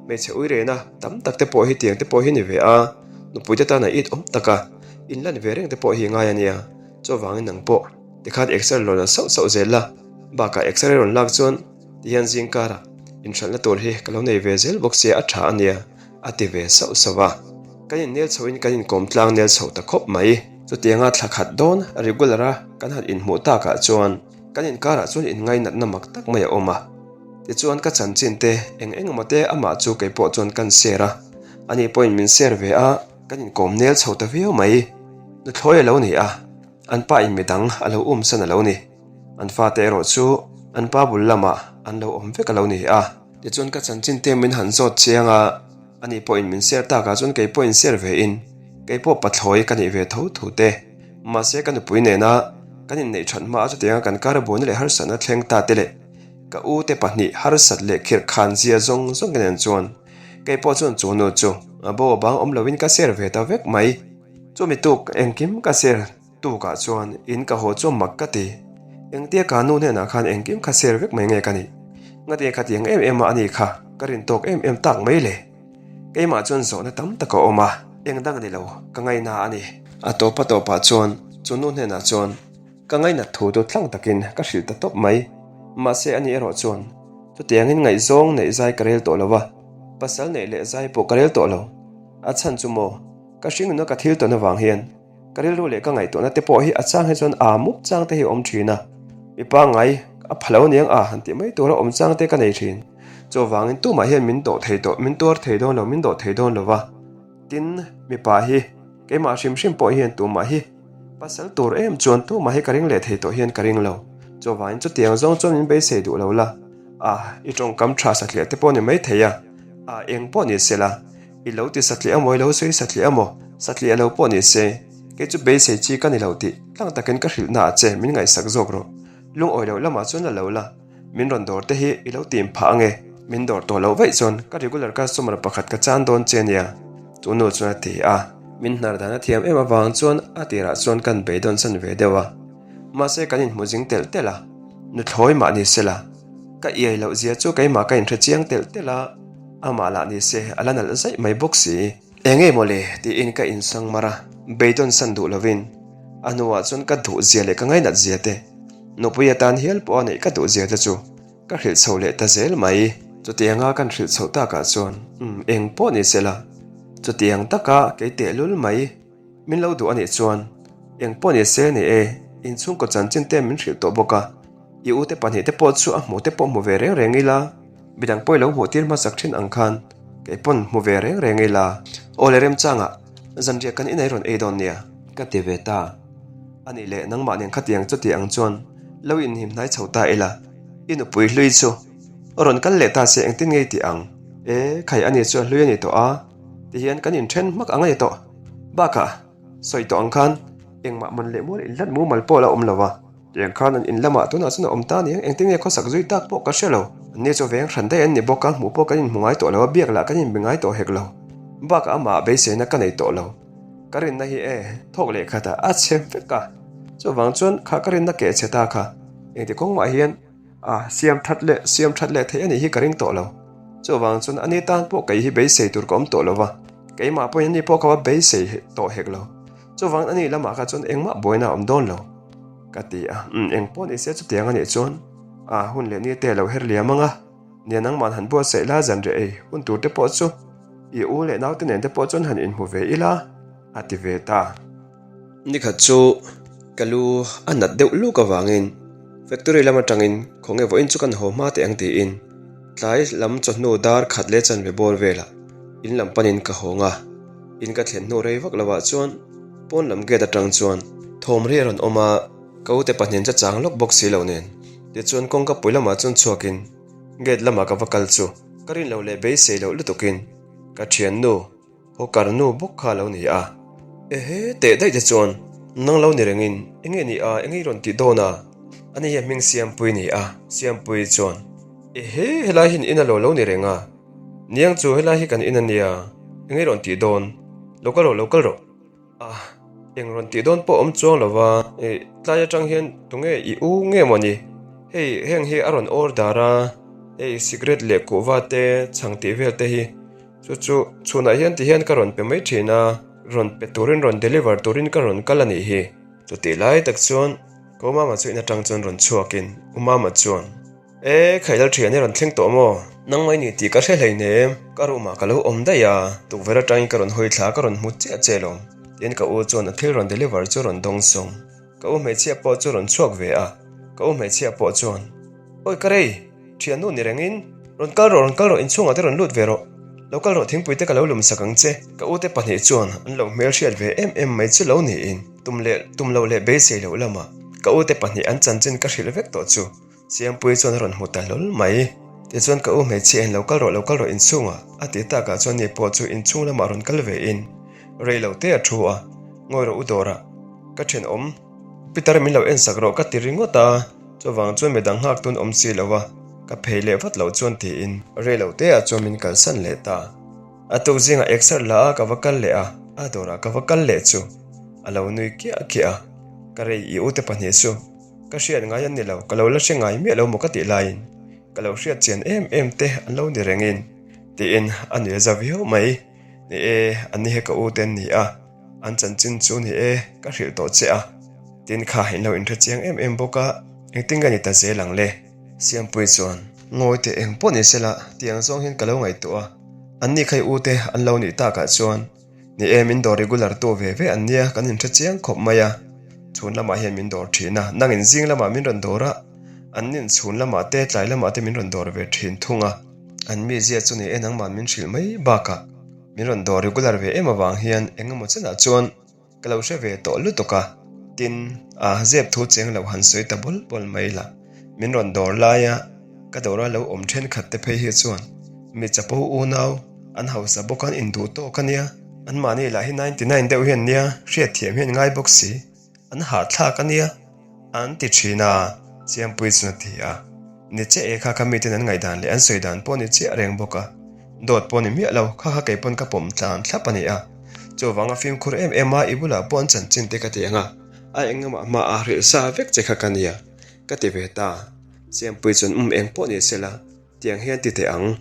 hmeichhe ui rena tam tak te pawh hi tiang te pawh hi ni ve a, nupui te tana it awm tak a, inlan ve reng te pawh hi ngai a nia. Chuvangin nang pawh tikhan exer rawn la sauh sauh zel la, bakah exer i rawn lak chuan tihian zingkara inhralhna tur hi ka lo nei ve zel bawk sia a tha a nia. A ti ve sauh sauh a. Kan innel chhoin kan inkawm tlang nel chhoh ta khawp mai. Chutianga thla khat dawn regular a kan han inhmuh takah chuan kan inkarah chuan inngainatna mak tak mai a awm a. Tichuan ka chanchin te eng eng emaw te amah chu kei pawh chuan kan share a. Ani pawhin min share ve a, kan inkawm nel chho ta viau mai. Nuthlawi a lo ni a, an pa in midang a lo umsan a lo ni. An fate erawh chu an pa bul lamah an lo awm vek a lo ni a. Tichuan ka chanchin te min han zawt chiang a, ani pawhin min share takah chuan kei pawhin share ve in, kei pawh pathlawi ka nih ve tho thu te. Mahse ka nupui nena kan inneih that hma a chutianga kan kar buaina leh harsatna thleng ta te leh ka u te pahnih harsat leh khirh khan zia zawng zawng ka nen chuan kei pawh chuan chu nu chu a bo a bang awm loin ka share ve ta vek mai. Chumi tuk engkim ka share. Tukah chuan in ka haw chu mak ka ti. Engtia ka nu hnenah khan engkim kha share vek mai nge ka nih? Ngati khatiang em em a ani kha ka rin tawk em em tak mai le. Keimah chuan zawhna tam tak a awm a, eng dang a ni lo, ka ngaina a ni. A tawp a tawpah chuan chu nu hnenah chuan ka ngainat thu chu tlang takin ka hrilh ta tawp mai. Mahse ani erawh chuan chutiangin ngaihzawng neih zai ka rel tawh lo a, pasal neih leh zai pawh ka rel tawh lo. A chhan chu maw, ka hringnuna ka thil tawn avang hian Ka rilru leh ka ngaihtuahna te pawh hi a chang hi chuan aa mup chang te hi a awm thin a, mi pangngai a pha lo aniang a han tih mai tura awm chang te ka nei thin. Chuvangin tumah hian min dawh thei tawh, min tuar thei dawn lo, min dawh thei dawn lo va. Tin, mipa hi keimah hrim hrim pawh hian tumah hi pasal tur em chuan tumah hi ka ring leh thei tawh hian ka ring lo. Chuvangin chutiang zawng chuan min beisei duh lo la, a i tawngkam tha satliah te pawh ni mai thei a, a eng pawh ni se la. I lo ti satliah amaw, i lo sawi satliah amaw, satliah lo pawh ni se, kei chu beisei chi ka ni lo tih tlang takin ka hrilh na ah che min ngaihsak zawk rawh. Lungawi loh lamah chuan la lo la, min rawn dawr te hi i lo tim phah ange, min dawr tawh loh vaih chuan ka regular customer pakhat ka chan dawn che nia, chu nu chuan a ti a. Min hnar dan a thiam em avang chuan a tirah chuan kan beidawn san ve deuh a, mahse kan inhmu zing telh telh a, nuthlawi mah ni se la, ka iai loh zia chu keimah ka inhre chiang telh telh a. Amah lah ni se a la nalh zaih mai bawk si. Eng nge maw le? tiin ka insang mar a, beidawn san duh lovin a hnuah chuan ka duh zia leh ka ngainat zia te, nupui atan hial pawh a neih ka duh zia te chu ka hrilh chho leh ta zel mai. Chutianga kan hrilh chhoh takah chuan umm eng pawh ni se la, chutiang taka kei tehlul mai. Min lo duh a nih chuan eng pawh ni se ni e, inchhungkaw chanchin te min hrilh tawh bawk a, i ute pahnih te pawh chu a hmuh te pawh hmu ve reng reng ila, midang pawh i lo hmuh tir hmasak thin ang khan kei pawn hmu ve reng reng ila. Aw le remchangah zanriah kan inei rawn ei dawn nia, ka ti ve ta. A nih leh nangmah nen khatiang chuti ang chuan lo inhim hnai chho ta ila, i nupui hlui chu rawn kal leh ta se engtin ngei tih ang? E, khai ani chu a hlui a ni tawh a, tihian kan inthen hmak ang a ni tawh. Bakah, sawi tawh ang khan engmah man leh mual inhlat mumal pawh la awm lo a, tiang khan an in lamah tunah chuan a awm ta aniang, engtin nge khawsak zui tak pawh ka hre lo. Anni chu veng hran daih an ni bawk a, hmuh pawh kan inhmu ngai tawh lo a, biak lah kan inbe ngai tawh hek lo. Bakah amah beiseina ka nei tawh lo. Ka rinna hi e, thawk leh khatah a chhe vek a, chuvang chuan kha ka rinna keh chhe ta kha engti kawng mah hian A, siam that leh siam that leh theih a nih hi ka ring tawh lo. Chuvang chuan ani tan pawh kei hi beisei tur ka awm tawh lo va, keimah pawhin ani pawh ka va beisei tawh hek lo. Chuvang ani lamah kha chuan engmah buaina a awm dawn lo, ka ti a. Umm, eng pawh ni se chutiang a nih chuan a hun leh ni te a lo her liam ang a, nia nangmah han buatsaih la zanriah ei hun tur te pawh chu i u leh naute nen te pawh chuan han inhmu ve ila, a ti ve ta. Nikhat chu ka lu a nat deuh luk avangin factory lam atangin khawnge vawiin chu kan haw hma teh ang tiin tlai lam chawhnu dar khat leh chanve bawr velah in lam panin ka hawng a. In ka thlen hnu rei vak lovah chuan pawn lam gate atang chuan thawm ri a rawn awm a, ka ute pahnihin cha chang lawk bawk si lo nen tichuan kawngka pui lamah chuan chhuakin gate lamah ka va kal chu ka rin loh leh beisei loh lutukin ka thiannu Hawker nu bawk kha a lo ni a. Ehe teh daih te chuan nang lo ni rengin enge ni a enge i rawn tih dawn a? Ani hi a hming Siampui ni a, Siampui chuan Ehe helai hian in a lo lo ni reng a, niang chu helai hi kan in a nia enge i rawn tih dawn? Lo kal rawh lo kal rawh. A, eng rawn tih dawn pawh awm chuang lo va, ih tlai atang hian tunge i u nge maw ni? Hei heng hi a rawn order a, hei cigarette leh kuhva te chhang tih vel te hi chu chu chhunah hian ti hian ka rawn pe mai thin a, rawn pe turin rawn deliver turin ka rawn kal a nih hi. Chutih lai tak chuan ka u mama chu in atang chuan rawn chhuakin u mama chuan. E, Khailal thian i rawn thleng tawh maw? Nang mai ni tih ka hre hleinem, ka room ah ka lo awm daih a, tukverh atangin ka rawn hawi thla ka rawn hmu chiah che lawm. Tin ka u chuan a thil rawn deliver chu rawn dawng sawng. Ka u hmeichhia pawh chu rawn chhuak ve a, ka u hmeichhia pawh chuan, Awi ka rei, thiannu ni rengin, rawn kal rawh, rawn kal rawh, inchhungah te rawn lut ve rawh, lo kal rawh thingpui te ka lo lum sak ang che. Ka u te pahnih chuan an lo hmelhriat ve em em mai chu lo niin, tum leh tum loh leh beisei loh lamah ka u te pahnih an chanchin ka hrilh vek tawh chu. Siampuii chuan a rawn hmu ta hlawl mai. Tichuan ka u hmeichhia in lo kal rawh lo kal rawh inchhungah a ti takah chuan ni pawh chu inchhung lamah rawn kal ve in rei lo te a thu a, ngawi rawh u dawrah ka thenawm Peter min lo en sak rawh ka ti ringawt a, chuvang chuan midang nghak tun awm si lo a, ka phei leh vat loh chuan tiin rei lo te ah chuan min kalsan leh ta. A tuk zingah exer la a ka va kal leh a, a dawrah ka va kal leh chu a lo nui kiah kiah a, ka rei i ute pahnih chu. Ka hriat ngai an ni lo, ka lo la hre ngai miah lo maw ka tih laiin ka lo hriat chian em em te an lo ni rengin tiin a nui a za viau mai. Ni e, an ni he ka u te an ni a, an chanchin chu ni e, ka hrilh tawh che a, tin kha in lo inhre chiang em em bawk a, engtin nge ni ta zel ang le? Siampuii chuan, Ngawi teh eng pawh ni sela, tiang zawng hian ka lo ngaihtuah a, an ni kha i u te an lo nih takah chuan Ni e, min dawr regular tu ve ve an nia, kan inhre chiang khawp mai a. Chhun lamah hian min dawr thin a, nangin zing lamah min rawn dawr a, an nin chhun lamah te tlai lamah te min rawn dawr ve thin thung a. An mizia chu ni e nangmah min hrilh mai bakah min rawn dawr regular ve em avang hian eng emaw chenah chuan ka lo hre ve tawh lutuk a, tin a zep thu cheng lo han sawi ta bawl bawl mai la. Min rawn dawr laia ka dawra lo awm thenkhat te phei hi chuan mi chapo unau an hausa bawk an induh tawk a nia, anmahni lah hi 99 deuh hian nia hriatthiam hian ngai bawk si, an hahthlak a nia an ti thin a, Siampuii chuan a ti a. Ni chiah e kha kha miten an ngaihdan leh an sawi dan pawh ni chiah reng bawk a, dawt pawh ni miah lo, kha kha kei pawn ka pawm tlan thlap a ni a, chuvanga fimkhur em em a i bulah pawh an chanchin te ka ti ang a, a engamah hma a hrilh sa vek che kha ka nia. Ka ti ve ta. Siampuii chuan um eng pawh ni sela, tiang hian ti teh ang.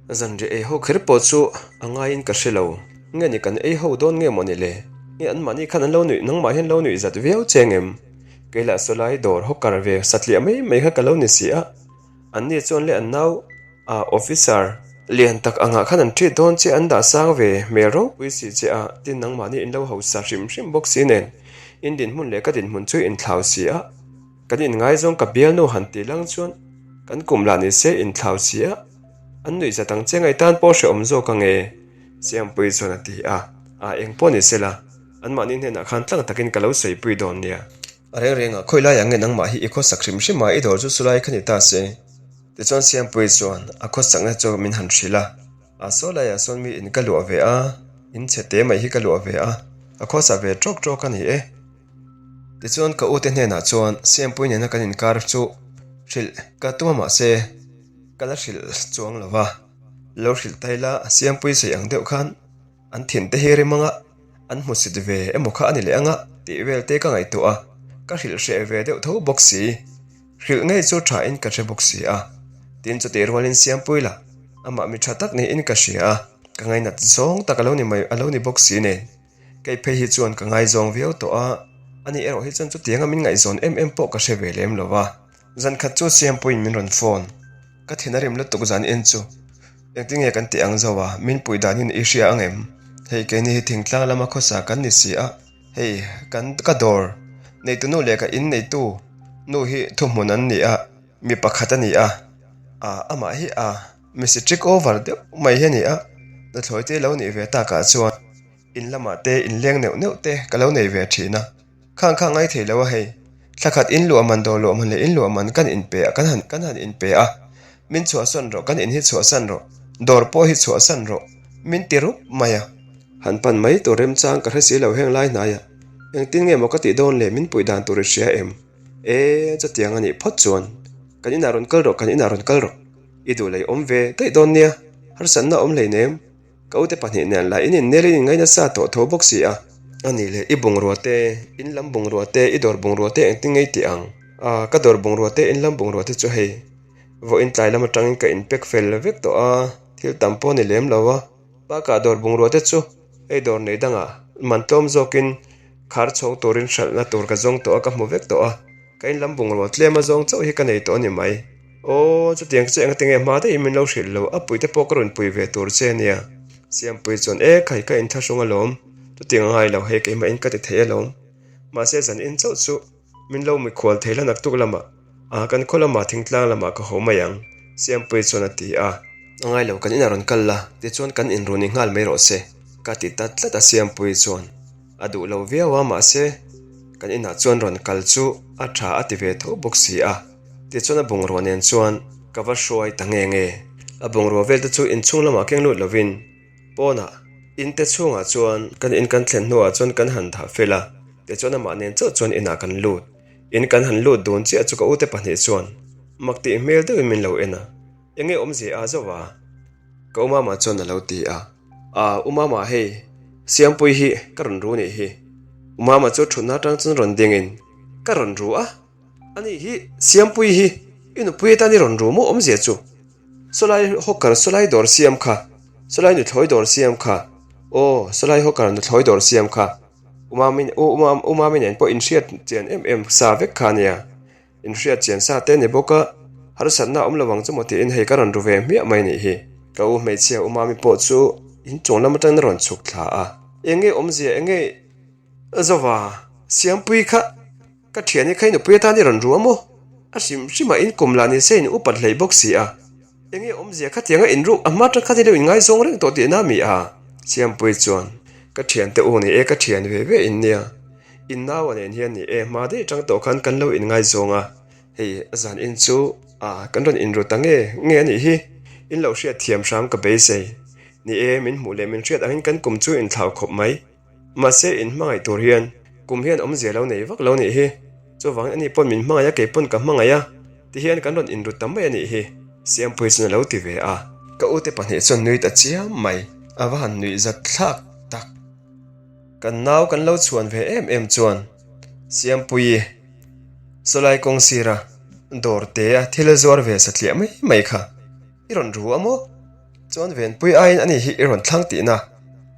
Zanriah ei ho kher pawh chu a ngaiin ka hre lo. Nge ni kan ei ho dawn nge maw ni le? Nge anmahni khan an lo nuih nangmah hian lo nuih zat viau che ngem? Kei lah sawlai dawr hawkar ve satliah mai mai kha ka lo ni si a. Anni chuan le an nau a officer lian tak angah khan an treat dawn che an dah sang ve hmel ropui si che a, tin nangmahni in lo hausa hrim hrim bawk si nen in dinhmun leh ka dinhmun chu inthlau si a. Kan inngaizawng ka bialnu han tih lang chuan kan kum lah ni se inthlau si a, an nuih zat ang che ngaihtan pawh hrehawm zawk ang e, Siampuii chuan a ti a, a eng pawh ni sela, anmahni hnenah khan tlang takin ka lo sawipui dawn nia. A reng rengah khawi laiah nge nangmah hi i khawsak hrim hrim a, i dawr chu chulai kha ni ta se. Tichuan Siampuii chuan a khawsakna chu min han hrilh a. A saw laiah sawn mi in ka luah ve a, in chhe te mai hi ka luah ve a, ka khawsa ve tawk tawk a ni e. Tichuan ka ute hnenah chuan Siampui nena kan inkar chu hrilh ka tum a mahse ka la hrilh chuang lo va, lo hrilh ta ila Siampui sawi ang deuh khan an thin te hi rim anga an hmusit ve emaw kha a ni leh anga tih vel te ka ngaihtuah a, ka hrilh hreh ve deuh tho bawk si. Hrilh ngei chu tha in ka hre bawk si a, tin chutih rualin Siampui lah amah mi tha tak niin ka hria a, ka ngainat zawng tak a lo ni mai a lo ni bawk si nen. Kei phei hi chuan ka ngaizawng viau tawh a, ani erawh hi chuan chutianga min ngaihzawn em em pawh ka hre ve lem lo va. Zan khat chu Siampuiin min rawn phone. Ka thin a rim lutuk zan en chu. Engtin nge kan tih ang zo a, min puih danin i hria ang em? Hei keini hi thingtlang lama khawsa kan ni si a. Hei kan ka dawr neitu nu leh ka in neitu nu hi thuhmun an ni a, mi pakhat a ni a, ah amah hi a misi trick over deuh mai hi a ni a, nuthlawi te lo nih ve takah chuan in lamah te inleng neuh neuh te ka lo nei ve thin a. Khang kha ngai thei lo a hei. Thla khat in luah man dawr luah man leh in luah man kan in pe a kan han kan han in pe a. Min chhuahsan rawh kan in hi chhuahsan rawh dawr pawh hi chhuahsan rawh min ti rup mai a. Han pan mai tur remchang ka hre si lo heng lai hnai a. Engtin nge maw ka tih dawn le min puih dan tur i hria em? E chutiang a nih phawt chuan kan inah rawn kal rawh kan inah rawn kal rawh. I duh lei awm ve daih dawn nia harsatna awm hleinem. Ka ute pahnih nen lah in innel in inngai nasa tawh tho bawk si a. A nih leh i bungrua te, in lam bungrua te, i dawr bungrua te engtin ngei tih ang? A, ka dawr bungrua te, in lam bungrua te chu hei vawiin tlai lam atangin ka inpek fel vek tawh a, thil tam pawh a ni lem lo a. Bakah dawr bungrua te chu hei dawr nei dangah man tlawm zawkin khar chhawng turin hralhna tur ka zawng tawh a, ka hmu vek tawh a. Ka in lam bungrua tlem a zawng chauh hi ka nei tawh a ni mai. Aw, chutiang chu engati nge hma daihin min lo hrilh lo, a puite pawh ka rawn pui ve tur che a nia. Siampui chuan, E khai, ka inthlahrung alawm, chutiang a ngai lo, hei keimah in ka ti thei alawm. Mahse zan in chauh chu min lo mikhual thei la naktuk lamah, ah kan khaw lamah thingtlang lamah ka haw mai ang, Siampui chuan a ti a. A ngai lo, kan inah rawn kal la, tichuan kan inrun i nghal mai rawh se, ka ti ta tlat a Siampui chuan. A duh lo viau a, mahse kan inah chuan rawn kal chu a tha a ti ve tho bawk si a. Tichuan a bungrua nen chuan ka va hruai ta nge nge. A bungrua vel te chu inchhung lamah keng lut lovin pawnah in te chhungah chuan kan in kan thlen hnuah chuan kan han dah fel a, tichuan amah nen chauh chuan inah kan lut. In kan han lut dun chiah chu ka ute pahnih chuan mak tih hmel deuhin min lo en a, Enge awmzia a zauh a? Ka umama chuan a lo ti a. Aa, Umama hei, Siampui hi ka rawn ru nih hi. Umama chu thutna atang chuan rawn dingin, Ka rawn ru a? Ani hi, Siampui hi, i nupui atan i rawn ru maw awmzia chu? Sawlai hawker sawlai dawr siam kha, sawlai nuthlawi dawr siam kha, aw, sawlai hawker nuthlawi dawr siam kha, Umamin, u Umami nen pawh inhriat chian em em sa vek kha ania. Inhriat chian sa te ni bawk a, harsatna awm lo ang chu maw tiin hei ka rawn ru ve hmiah mai nih hi. Ka u hmeichhia u Mami pawh chu inchung lam atangin a rawn chhuk thla a. Enge awmzia enge Zova, Siampui kha ka thiani kha i nupui atan i rawn ru a maw? A hrim hrim a in kum lah ni se in upat hlei bawk si a. Enge awmzia khatianga in ruk a hma tang khan i lo inngaizawng reng tawh tihna mi a? Siampui chuan ka thiante u ni e ka thian ve ve in nia. In nau a nen hian ni e, hma daih atang tawh khan kan lo inngaizawng a, hei zan in chu ah kan rawn inru ta nge nge a nih hi, in lo hriat thiam hram ka beisei. Ni e, min hmuh leh min hriat angin kan kum chu inthlau khawp mai. Mahse in hmangaih tur hian kum hian awmzia lo nei vak lo nih hi, chuvangin ani pawn min hmangaih a kei pawn ka hmangaih a, tihian kan rawn inru ta mai a nih hi, Siampui chuan a lo ti ve a. Ka ute pahnih chuan nui ta chiam mai, a va han nuih zat thlak tak. Kan nau kan lo chhuan ve em em chuan Siampuii sawlai kawng sira dawr te a thil a zuar ve satliah mai mai kha i rawn ru a maw? Chuan Venpui aiin ani hi i rawn thlang tihna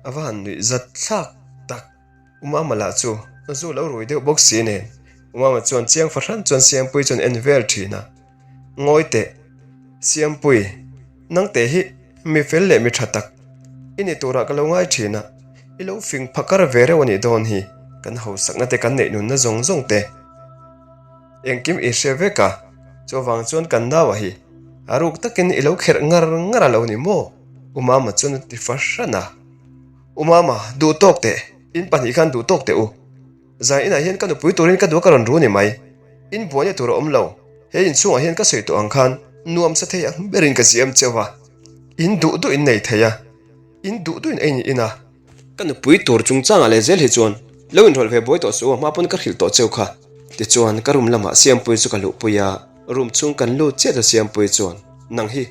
a va han nuih zat thlak tak. Umama lah chu zu lo rui deuh bawk si nen Umama chuan chiang fahran chuan Siampuii chuan en vel thin a. Ngawi teh, Siampui, nangte hi mi fel leh mi tha tak i ni turah ka lo ngai thin a, i lo fing phakar ve reuh a nih dawn hi, kan hausakna te kan neih nunna zawng zawng te engkim i hre vek a, chuvang chuan kan naua hi a ruk takin i lo kherh ngar ngar a lo ni maw? U Mama chuan a ti fahran a, U Mama, duh tawk teh, in pahnih khan duh tawk teh u. Zan inah hian ka nupui turin ka duh a ka rawn ru ni mai. In buaina tur a awm lo. He inchhungah hian ka sawi tawh ang khan nuam sa thei ang berin ka siam cheu a. In duh duh in nei thei a. In duh duh in ei in a. Ka nupui tur chungchangah leh zel hi chuan lo inrawlh ve buai tawh suh u a hma pawn ka hrilh tawh cheu kha. Tichuan ka room lamah Siampui chu ka luhpui a, room chhung kan lut chiah chu Siampui chuan, Nang hi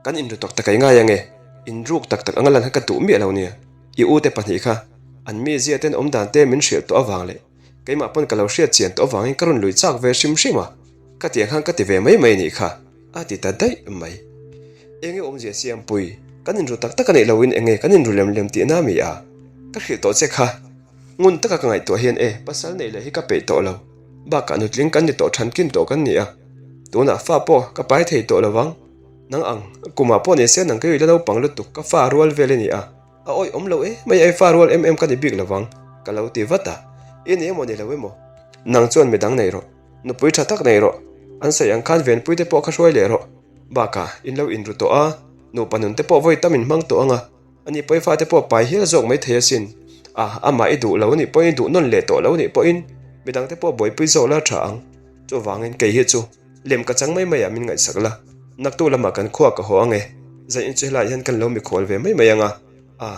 kan inru tak tak a i ngai ange, inruk tak tak anga lan kha ka duh miah lo nia. I ute pahnih kha an mizia ten awm dan te min hrilh tawh avang leh keimah pawn ka lo hriat chian tawh avangin ka rawn lui chak ve hrim hrim a, ka tiang khan ka ti ve mai mai nih kha a ti ta daih mai. Enge awmzia Siampui, kan inru tak tak a neih loin enge kan inru lem lem tihna mi a? Ka hrilh tawh che kha, ngun taka ka ngaihtuah hian e pasal neih leh hi ka peih tawh lo, bakah nutling kan ni tawh thankin tawh kan ni a, tunah fa pawh ka pai thei tawh lovang. Nang ang, kumah pawh ni se nang kei la naupang lutuk ka fa rual vel i ni a, a awih awm lo e mai ai fa rual em em ka ni bik lovang ka lo ti vat a. I ni emaw ni lo emaw? Nang chuan midang nei rawh. Nupui tha tak nei rawh. An sawi ang khan venpui te pawh kha hruai leh rawh. Bakah, in lo inru tawh a, nupa nun te pawh vawi tam in hmang tawh ang a. Ani pawi fate pawh pai hial zawk mai thei asin. A, amah i duh lo anih pawhin i duh nawn leh tawh lo anih pawhin midangte pawh buaipui zawk la tha ang. Chuvangin kei hi chu lem ka chang mai mai ah min ngaihsak la. Naktu lamah kan khua ka haw ang e. Zan in chu helaiah hian kan lo mikhual ve mai mai ang a. A,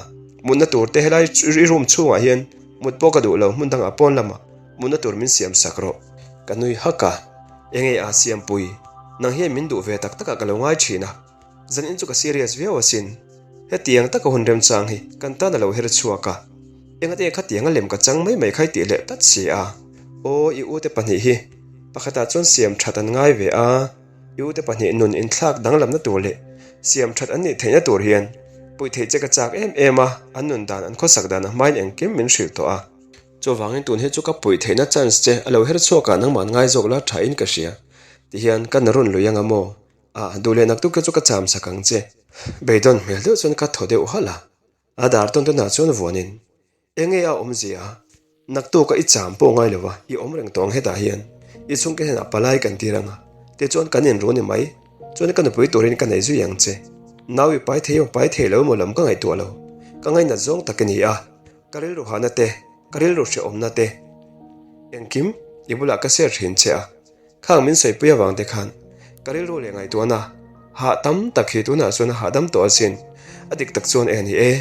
mutna tur te helai i room chhungah hian mut pawh ka duh lo hmun dangah pawn lamah mutna tur min siam sak rawh. Ka nui hak a, enge a siampui? Nang hian min duh ve tak takah ka lo ngai thin a. Zanin chu ka serious viau asin. Hetiang taka hun remchang hi kan tan a lo her chhuak a. Engate khatianga lem ka chang mai mai khai tih leh tlat si a. Aw i ute pahnih hi pakhatah chuan siam that an ngai ve a, i ute pahnih nun inthlak danglamna tur leh siam that an nih theihna tur hian puih theih che ka chak em em a, an nun dan an khawsak dan a hmain engkim min hrilh tawh a. Chuvangin tun hi chu ka puih theihna chance che a lo her chhuak a nangmah ngai zawk la thain ka hria. Tihian ka na rawn lui anga maw? A, duh leh naktuk te chu ka cham sak ang che. Beidawn hmel deuh chuan ka thaw deuh halh a. A dar tawn tawnah chuan vuanin, Enge a awmzia? Naktuk a i cham pawh ngai lo a, i awm reng tawh ang hetah hian. I chhungte hnenah palai kan tir ang a, tichuan kan inru ni mai. Chuan ka nupui turin ka nei zui ang che. Nau i pai thei emaw pai thei lo emaw lam ka ngaihtuah lo. Ka ngainat zawng tak i ni a, ka rilru hahna te, ka rilru hrehawmna te, engkim i bulah ka share thin che a. Khang min sawipui avang te khan ka rilru leh ngaihtuahna hah tam tak hi tunah chuan a hahdam tawh asin. A dik tak chuan e ni e,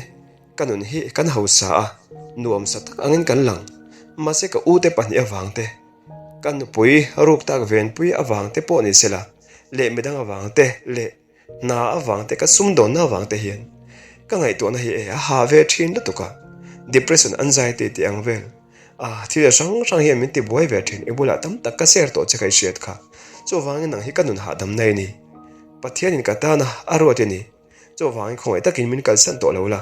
ka nun hi kan hausa a, nuamsa tak angin kan lang. Mahse ka ute pahnih avang te, ka nupui ruk tak venpui avang te pawh ni sela, leh midang avang te leh Hna avang te ka sumdawnna avang te hian ka ngaihtuahna hi e a ha ve thin lutuk a, depression anxiety tih ang vel a thil hrang hrang hian min ti buai ve thin i bulah tam tak ka share tawh che ka i hriat kha chuvangin nang hi ka nun hahdamna i ni Pathianin ka tana a ruat i ni chuvangin khawngaih takin min kalsan tawh lo la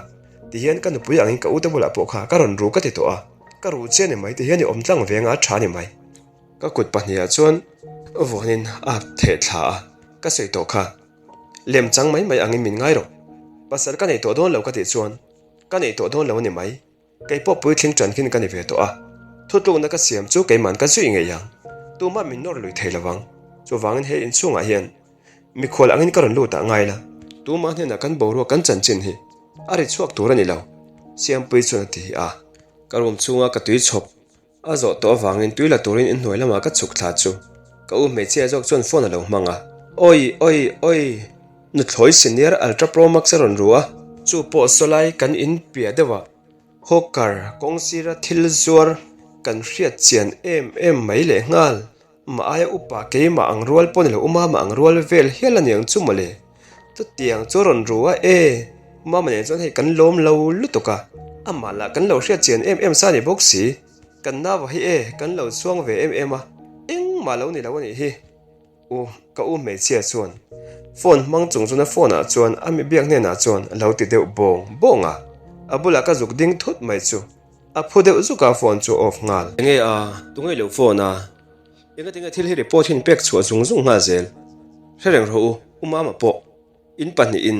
ti hian ka nupui angin ka ute bulah pawh kha ka rawn ru ka ti tawh a ka ru che ni mai ti hian i awm tlang venga a tha ni mai. Ka kut pahniha chuan vuanin a theh thla a, ka sawi tawh kha. Lem chang mai mai angin min ngai rawh. Pasal ka nei tawh dawn lo ka tih chuan ka nei tawh dawn lo a ni mai. Kei pawh puitling ṭan khin ka ni ve tawh a, thutlukna ka siam chu keiman ka zui ngei ang. Tumah min nawr lui thei lo vang. Chuvangin he inchhungah hian mikhual angin ka rawn lut ah ngai la. Tumah hnenah kan boruak kan chanchin hi a ri chhuak tur a ni lo, Siampuii chuan a ti a. Ka room chhunga ka tui chhawp A zawh tawh avangin tui la turin inhnuai lamah ka chhuk thla chu ka u hmeichhia zawk chuan phone a lo hmang a. Awi! Awi! Awi! Nuthlawi senior Ultra Pro Max a rawn ru a. Chu pawh sawlai kan in piah deuh ah hawker kawng sira thil zuar kan hriat chian em em mai leh nghal. Mah aia upa keimah ang rual pawh ni lo, u mama ang rual vel hial a niang chu mawle. Chutiang chu rawn ru a e, u mama nen chuan hei kan lawm lo lutuk a, amah lah kan lo hriat chian em em sa ni bawk si. Kan nau hi e, kan lo chhuang ve em em a, engmah lo ni lo a nih hi. U, ka u hmeichhia chuan phone hmang chung chuan a phone ah chuan a mi biak hnenah chuan a lo ti deuh bawng bawng a, a bulah ka zuk ding thut mai chu. A phu deuh zuk a phone chu off nghal. Enge a, tunge lo phone a? Enga tinge thil hi report hian pek chhuah zung zung nghal zel. Hre reng rawh u, u mama pawh. In pahnih in.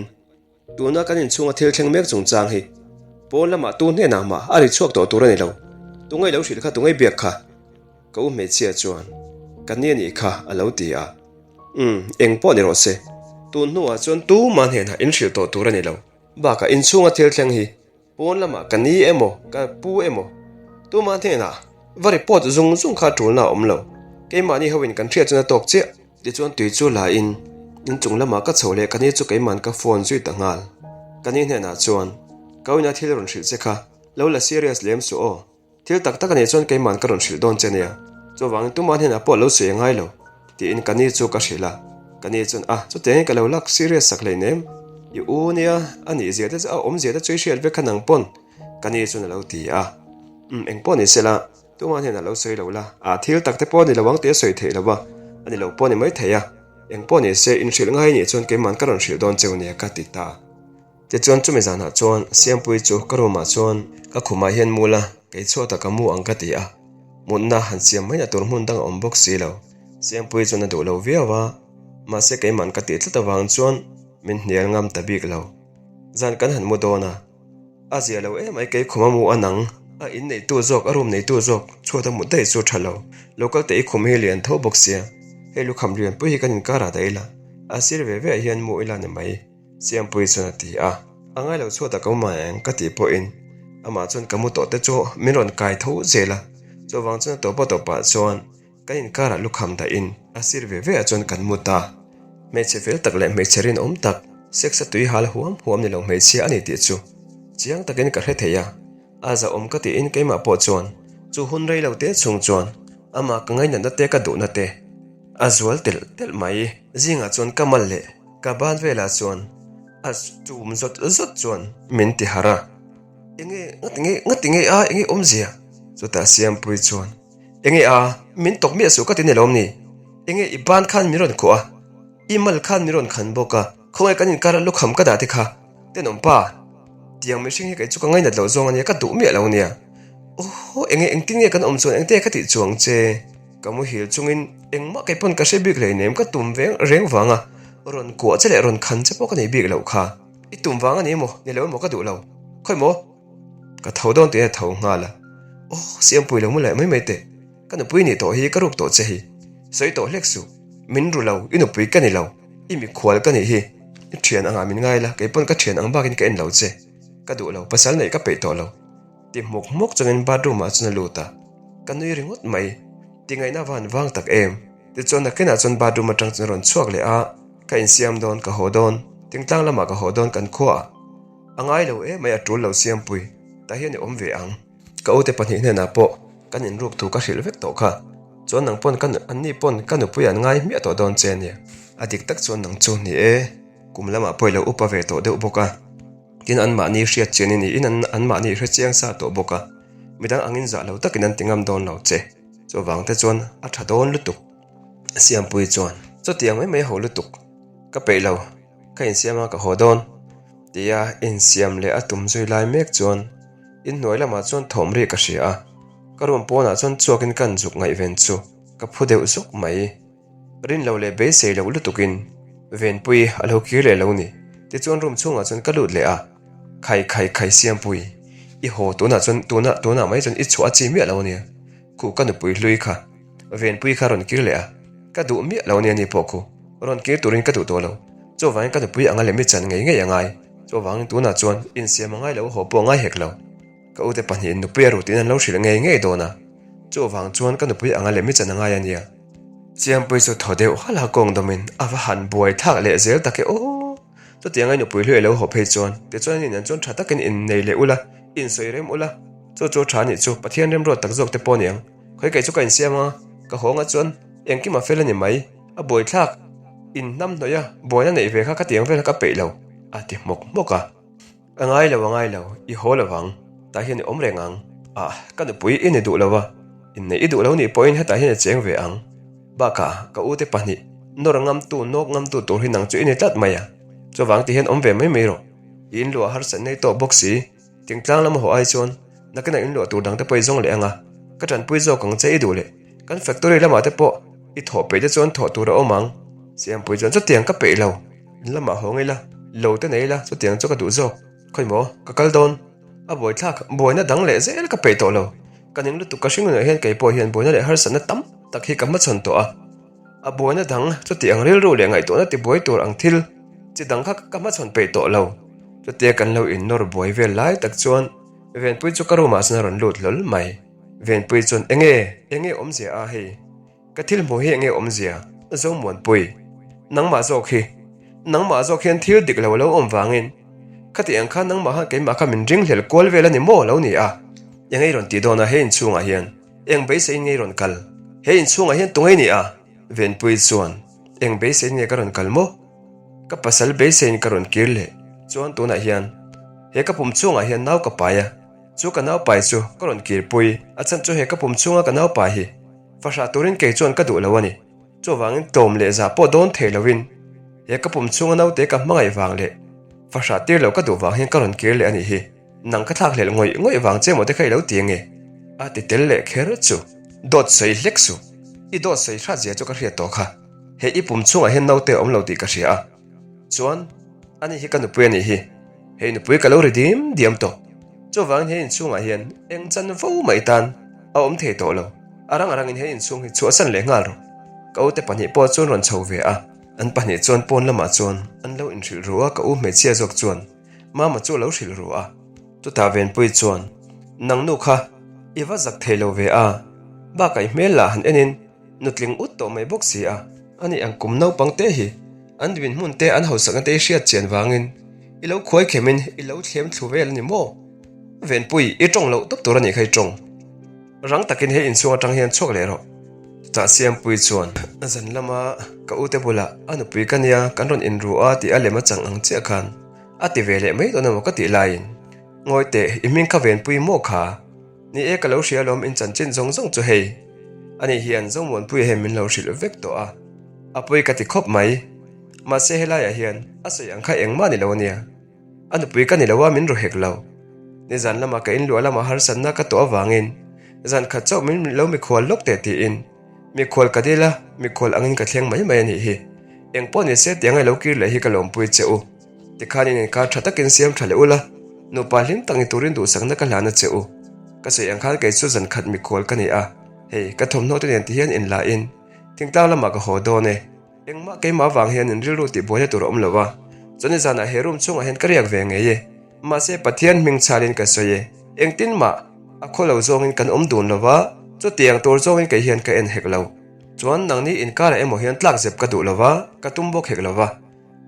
Tuna kan inchhunga thil thleng mek chungchang hi pawn lamah tu hnenah mah a ri chhuak tawh tur a ni lo. Tunge lo hrilh kha tunge biak kha? Ka u hmeichhia chuan ka ni anih kha a lo ti a. Umm, eng pawh ni rawh se. Tun hnuah chuan tumah hnenah in hrilh tawh tur a ni lo. Bakah inchhunga thil thleng hi Pawn lamah ka ni emaw, ka pu emaw, tumah hnenah va report zung zung kha tulna a awm lo. Keimahni hoin kan hriat chuan a tawk chiah. Tichuan tui chu la in, inchung lamah ka chho leh ka ni chu keiman ka phone zui ta nghal. Ka ni hnenah chuan, Ka uina thil rawn hrilh che kha, lo la serious lem suh aw. Thil tak tak a nih chuan keiman ka rawn hrilh dawn che nia, chuvangin tumah hnenah pawh lo sawi a ngai lo, tiin ka ni chu ka hrilh a. Ka ni chuan, A, chutiangin ka lo lak serious sak hlei nem. I u nia, a nih zia te chu a awm zia te chu i hriat vek kha nang pawn, ka ni chuan a lo ti a. Umm, eng pawh ni sela, tumah hnenah lo sawi lo la, a thil tak te pawh a ni lo ang tih a sawi theih lo a, a ni lo pawh a ni mai thei a. Eng pawh ni se, inhrilh ngai nih chuan keiman ka rawn hrilh dawn cheu nia ka ti ta. Tichuan chumi zanah chuan Siampuii chu ka room ah chuan ka khumah hian mu la, kei chhuatah ka mu ang ka ti a. Mutna han siam maina tur hmun dang a awm bawk si lo. Siampuii chuan a duh lo viau a, mahse keiman ka tih tlat avang chuan min hnial ngam ta bik lo. Zan kan han mu dawn a, a zia lo emai kei khuma mu a nang. A in neitu zawk, a room neitu zawk chhuat a mut daih chu tha lo. Local te i khum hi lian tho bawk sia, hei lukham lianpui hi kan inkarah dah ila, a sir ve ve ah hian mu ila ni mai, Siampuii chuan a ti a. A ngai lo chhuatah ka mu mai ang ka tih pawhin amah chuan ka mu tawh te chu min rawn kai tho zel a, chuvang chuan a tawpa tawpah chuan Kan inkarah lukham dahin a sir ve ve ah chuan kan mu ta. Hmeichhe fel tak leh hmeichhe rinawm tak, sex a tui hal huam huam ni lo hmeichhia a ni tih chu chiang takin ka hre thei a. A zahawm ka tiin keimah pawh chuan chu hun rei lo te chhung chuan amah ka ngainatna te ka duhna te a zual telh telh mai. Zingah chuan ka mal leh ka ban velah chuan a chum zawt zawt chuan min ti harh a. Enge ngati nge ngati nge a enge awmzia? Chutah Siampuii chuan. Enge a, min tawk miah suh ka ti ni lawm ni? Enge i ban khan min rawn khuah a, i mal khan min rawn khan bawk a, khawngaih kan inkar a lukham ka dah te kha, tenawm pa, tiang mihring hi kei chu ka ngainat loh zawng ania ka duh miah lo nia. Aww, enge engtin nge kan awm chuan engte ka tih chuang che? Ka muhil chungin engmah kei pawn ka hre bik hleinem ka tum veng reng vang a, rawn kuah che leh rawn khan che pawh ka nei bik loh kha. I tum vang a ni emaw, ni lo emaw ka duh lo. Khawi maw? Ka tho dawn tih a tho nghal a. Aw, Siampui lo mu leh mai mai teh. Ka nupui nih tawh hi ka ruk tawh che hi. Sawi tawh hlek suh. Min ru lo, i nupui ka ni lo. I mikhual ka nih hi. I thian angah min ngai la, kei pawn ka thian ang bakin ka en lo che. Ka duh lo, pasal neih ka peih tawh lo. Ti hmuk hmuk chungin bathroom ah chuan a lut a. Ka nui ringawt mai. Ti ngaihna van vang tak em. Tichuan nakinah chuan bathroom atang chuan a rawn chhuak leh a. Ka insiam dawn, ka haw dawn. Tingtlang lamah ka haw dawn kan khuaah. A ngai lo e mai a tul lo Siampui, tah hian i awm ve ang. Ka ute pahnih hnenah pawh kan inruk thu ka hrilh vek tawh kha. Chuan nang pawn ka anni pawn ka nupui an ngai hmiah tawh dawn che a nia. A dik tak chuan nang chu ni e, kum lamah pawh i lo upa ve tawh deuh bawk a. Tin anmahni hriat chian i niin an anmahni hre chiang sa tawh bawk a. Midang angin zah lo takin an ti ngam dawn lo che. Chuvang te chuan a tha dawn lutuk. Siampui chuan, Chutiang mai mai ho lutuk. Ka peih lo. Ka insiam a ka haw dawn. Tia insiam leh a tum zui lai mek chuan inhnuai lamah chuan thawm ri ka hria a, ka room pawnah chuan chhuakin ka zuk ngaihven chu ka phu deuh zuk mai. Rin lo leh beisei loh lutukin Venpui a lo kir leh lo ni. Tichuan room chhungah chuan ka lut leh a, Khai khai khai Siampui, i haw tunah chuan tunah tunah mai chuan i chhuah a chi miah lo ania, khuh ka nupui hlui kha. Venpui kha rawn kir leh a, ka duh miah lo ania ni pawh khu, rawn kir turin ka duh tawh lo. Chuvangin ka nupui anga leh mi chan ngei ngei a ngai. Chuvangin tunah chuan insiam a ngai lo haw pawh a ngai hek lo. Ka ute pahnihin nupui a ruh tiin an lo hrilh ngei ngei dawn a. Chuvang chuan ka nupui anga leh mi chan a ngai a nia. Chiampui chu thaw deuh halh a kawng dawmin a va han buai thlak leh zel tak e aw. Chutianga i nupui hlui a lo haw phei chuan tichuan an inah chuan tha takin innei leh ula, insawi rem ula. Chu chu tha anih chu Pathian remruat tak zawk te pawh a ni ang. Khawi kei chu ka insiam anga ka haw anga chuan engkim a fel a ni mai. A buaithlak in hnam hnawih a, buaina neih ve kha ka tiang vel ka peih lo, a ti hmawk hmawk a. A ngai lo, a ngai lo, i haw lo vang, tah hian i awm reng ang. Ah, ka nupui i ni duh lo a, inneih i duh lo nih pawhin hetah hian i cheng ve ang. Bakah, ka ute pahnih, nawr ngamtu, nawk ngamtu tur hi nang chu i ni tlat mai a, chuvang ti hian awm ve mai mai rawh. I inluah harsat nei tawh bawk si. Thingtlang lama haw ai chuan nakinah inluah tur dangte pawh i zawng leh ang a, ka tanpui zawk ang che i duh leh kan factory lamah te pawh i thawh peih te chuan thawh tur a awm ang. Siampui chuan chutiang ka peih lo, in lamah haw ngei la, lo te nei la chutiang chu ka duh zawk, khawi maw ka kal dawn, a buaithlak buaina dang leh zel ka peih tawh lo, ka ning lutuk ka hring nunah hian kei pawh hian buaina leh harsatna tam tak hi ka hmachhawn tawh a. A buaina dang chuti ang rilru leh ngaihtuahna tibuai tur ang thil chi dang kha ka hmachhawn peih tawh lo. Chutia kan lo innawr buai vel lai tak chuan Venpui chu ka room ah chuan a rawn lut hlawl mai. Venpui chuan Enge? Enge awmzia a hei? Ka thil hmuh hi enge awmzia? Zomuanpui, nangmah zawk hi, nangmah zawk hian thil dik lo a lo awm vangin khati ang khan nangmah khan keimah kha min ringhlel kual vel a ni maw lo ni a? Enge i rawn tih dawn a hei inchhungah hian? Eng beiseiin nge i rawn kal? He inchhungah hian tunge i ni a? Venpui chuan, Eng beiseiin nge ka rawn kal maw? Ka pasal beiseiin ka rawn kir leh chuan tunah hian he ka pum chhungah hian nau ka pai a, chu ka nau pai chu ka rawn kirpui a chhan chu he ka pum chhunga ka nau pai hi fahrah turin kei chuan ka duh lo a ni. Chuvangin tlawm leh zah pawh dawn thei loin he ka pum chhunga naute ka hmangaih vang leh fahrah tir lo ka duh vang hian ka rawn kir leh a nih hi. Nang ka thlak hlelh ngawih ngawih vang che maw te kha i lo ti ange? A ti tel leh kher chu. Dawt sawi hlek suh. I dawt sawi hrat zia chu ka hriat tawh kha. He i pum chhungah hian naute a awm lo tih ka hria a. Chuan, ani hi ka nupui a nih hi. Hei nupui ka lo ri dim diam tawh. Chuvangin he inchhungah hian eng chanvo mai tan a awm thei tawh lo. A rang a rangin he inchhung hi chhuahsan leh nghal rawh. Ka ute pahnih pawh chuan rawn chho ve a, an pahnih chuan pawn lamah chuan an lo inhrilh ru a, ka u hmeichhia zawk chuan Mama chu a lo hrilh ru a. Chutah Venpui chuan, Nang nu kha i va zak thei lo ve a, bakah i hmel lah han enin nutling ut tawh mai bawk si a. Ani ang kum naupang te hi an din hmun te an hausakna te i hriat chian vangin i lo khuai khemin i lo thlem thlu vel a ni maw? Venpui, i tawng loh tawp tur a nih kha i tawng. Rang takin he inchhung atang hian chhuak leh rawh. Chutah Siampui chuan zan lama ka ute bulah a nupui ka nia kan rawn inru a tih a lem a chang ang chiah khan a ti ve leh mai dawn emaw ka tih laiin Ngawi teh, i hming kha Venpui maw kha? Ni e ka lo hria alawm in chanchin zawng zawng chu hei. Ani hian Zomuanpuia hian min lo hrilh vek tawh a, a pawi ka ti khawp mai. Mahse helaiah hian a sawi ang kha engmah ni lo ania. A nupui ka ni lo a min ru hek lo. Nizan lama ka inluah lama harsatna ka tawh avangin zan khat chauh min lo mikhual lawk teh tiin mikhual ka dil a, mikhual angin ka thleng mai mai a nih hi. Engpawh ni se tiang a lo kir leh hi ka lawmpui che u. Tikhan in inkar tha takin siam tha leh ula, nupa hlim tak ni turin duhsakna ka hlan a che u. Ka sawi ang khan kei chu zan khat mikhual ka ni a, hei ka thawmhnaw te nen tihian inla in thingtlang lamah ka haw dawn e. Engmah keimah avang hian in rilru tih buaina tur a awm lo a, chuan i zanah he room chhungah hian ka riak ve ngei e. Mahse Pathian hming chhalin ka sawi e, engtin mah a khaw lo zawngin kan awm dun lo va, chutiang tur zawngin kei hian ka en hek lo. Chuan nangni inkarah emaw hian tlak zep ka duh lo va, ka tum bawk hek lo va.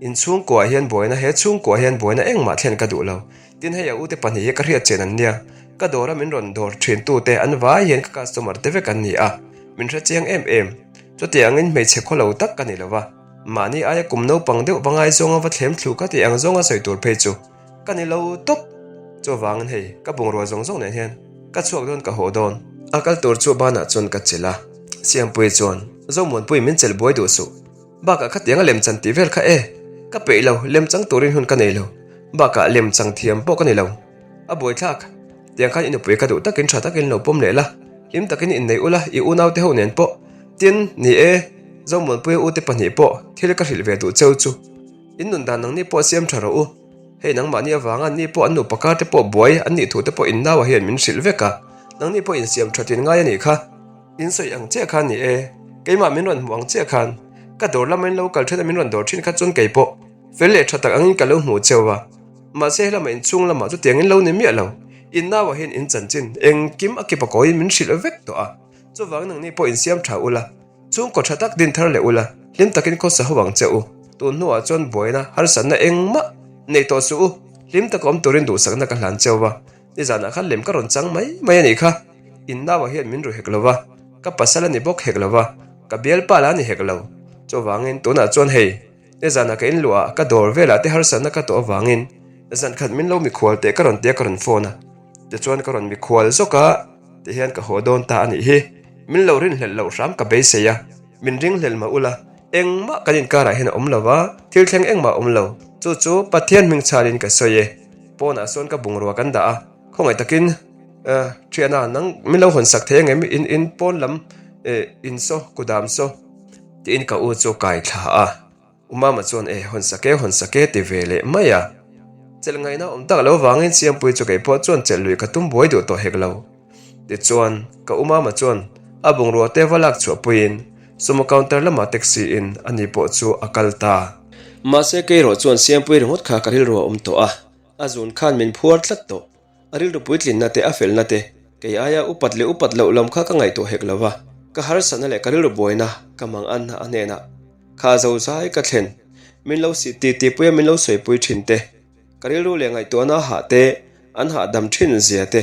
In chhungkuaah hian buaina, he chhungkuaah hian buaina engmah thlen ka duh lo. Tin hei a ute pahnih hi ka hriat chen an nia, ka dawra min rawn dawr thin tute an vai hian ka customer te vek an ni a, min hre chiang em em. Chutiangin hmeichhe khaw lo tak ka ni lo va, mahni aia kum naupang deuh va ngaizawnga va thlem thlu ka tih ang zawnga sawi tur phei chu ka ni lo tawp. Chuvangin hei ka bungrua zawng zawng nen hian ka chhuak dawn ka haw dawn. A kal tur chu banah chuan ka chelh a, Siampuii chuan, Zomuanpui min chelh buai duh suh. Bakah khatianga lemchan tih vel kha e, ka peih lo, lemchang turin hun ka nei lo, bakah lemchang thiam pawh ka ni lo. A buaithlak, tiang khan i nupui ka duh takin tha takin lo pawm leh la, hlim takin innei ula i unaute ho nen pawh. Tin, ni e, Zomuanpuia ute pahnih pawh thil ka hrilh ve duh cheu chu. In nun dan nangni pawh siam tha rawh u. Hei nangmahni avanga ni pawh an nupa kar te pawh buai an nih thu te pawh in naua hian min hrilh vek a, nangni pawh insiam thatin ngai a nih kha. In sawi ang chiah khan ni e, keimah min rawn hmuh ang chiah khan, ka dawr lama in lo kal then a min rawn dawr thin kha chuan kei pawh fel leh tha tak angin ka lo hmuh cheu a. Mahse helama inchhung lamah chutiang in lo ni miah lo, in nauah hian in chanchin engkim a kip a kawiin min hrilh vek tawh a, chuvang nangni pawh insiam tha ula, chhungkaw tha tak din thar leh ula, hlim takin khawsa ho ang che u. Tun hnuah chuan buaina harsatna engmah nei tawh suh u, hlim taka awm turin duhsakna ka hlan cheu a. Nizanah khan lem ka rawn chang mai mai a nih kha. In nauah hian min ru hek lo va, ka pasal a ni bawk hek lo va, ka bialpa lah a ni hek lo. Chuvangin tunah chuan hei, nizanah ka inluah ah ka dawr velah te harsatna ka tawh avangin zan khat min lo mikhual teh ka rawn tia ka rawn phone a. Tichuan ka rawn mikhual zawk a, tihian ka haw dawn ta a nih hi. Min lo rinhlelh loh hram ka beisei a, min ringhlelh mah ula, engmah kan inkarah hian a awm lo va, thil thleng engmah a awm lo. Chu chu Pathian hming chhalin ka sawi e. Pawnah sawn ka bungrua kan dah a, khawngaih takin Thiana nang min lo hawn sak thei angem in in pawn lam in saw kudam saw tiin ka u chu kai thla a, U Mama chuan e hawn sak e hawn sak e ti ve leh mai a, chelh ngaihna awm tak lo vangin Siampuii chu kei pawh chuan chelh lui ka tum buai duh tawh hek lo. Tichuan ka U Mama chuan a bungrua te va lak chhuah puiin sumo counter lamah taxi in ani pawh chu a kal ta. Mahse kei erawh chuan Siampuii ringawt kha ka rilru a awm tawh a, a zun khan min phuar tlat tawh. A rilru puitlinna te a felna te, kei aia upat leh upat loh lam kha ka ngaihtuah hek lo va, ka harsatna leh ka rilru buaina ka mang anna a hnenah kha zo zai ka thlen. Min lo sih ti ti puia min lo sawipui thin te, ka rilru leh ngaihtuahna a hah te, an hahdam thin zia te.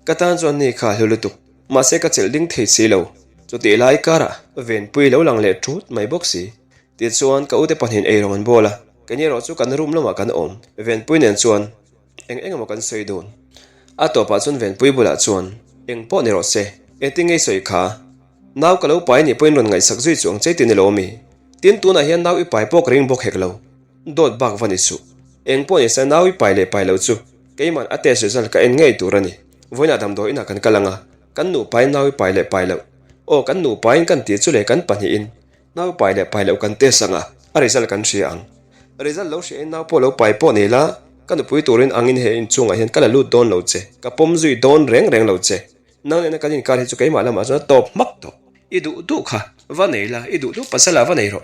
Ka tan chuan ni kha hlu lutuk, mahse ka chelh ding thei si lo. Chutih lai karah Venpui lo lang leh thut mai bawk si. Tichuan ka ute pahnihin eirawng an bawl a, keini erawh chu kan room lamah kan awm. Venpui nen chuan eng eng emaw kan sawi dun. A tawpah chuan Venpui bulah chuan eng pawh ni rawh se, engtin nge i sawi kha? Nau ka lo pai nih pawhin rawn ngaihsak zui chu ang che ti ni lo ami? Tin tunah hian nau i pai pawh ka ring bawk hek lo. Dawt bak va ni suh. Eng pawh ni se nau i pai leh pai lo chu Keiman a test result ka en ngei tur a ni. Vawiinah damdawi inah kan kal ang a, kan nupain nau i pai leh pai loh. Aw, kan nupain kan tih chu leh kan pahnihin nau pai leh pai loh kan test ang a, a result kan hria ang. Result lo hriain nau pawh lo pai pawh nei la, Ka nupui turin angin he inchhungah hian ka la lut dawn lo che, ka pawm zui dawn reng reng lo che. Nang nena kan inkar hi chu keimah lamah chuan a tawp hmak tawh. I duh duh kha va nei la, i duh duh pasal ah va nei rawh.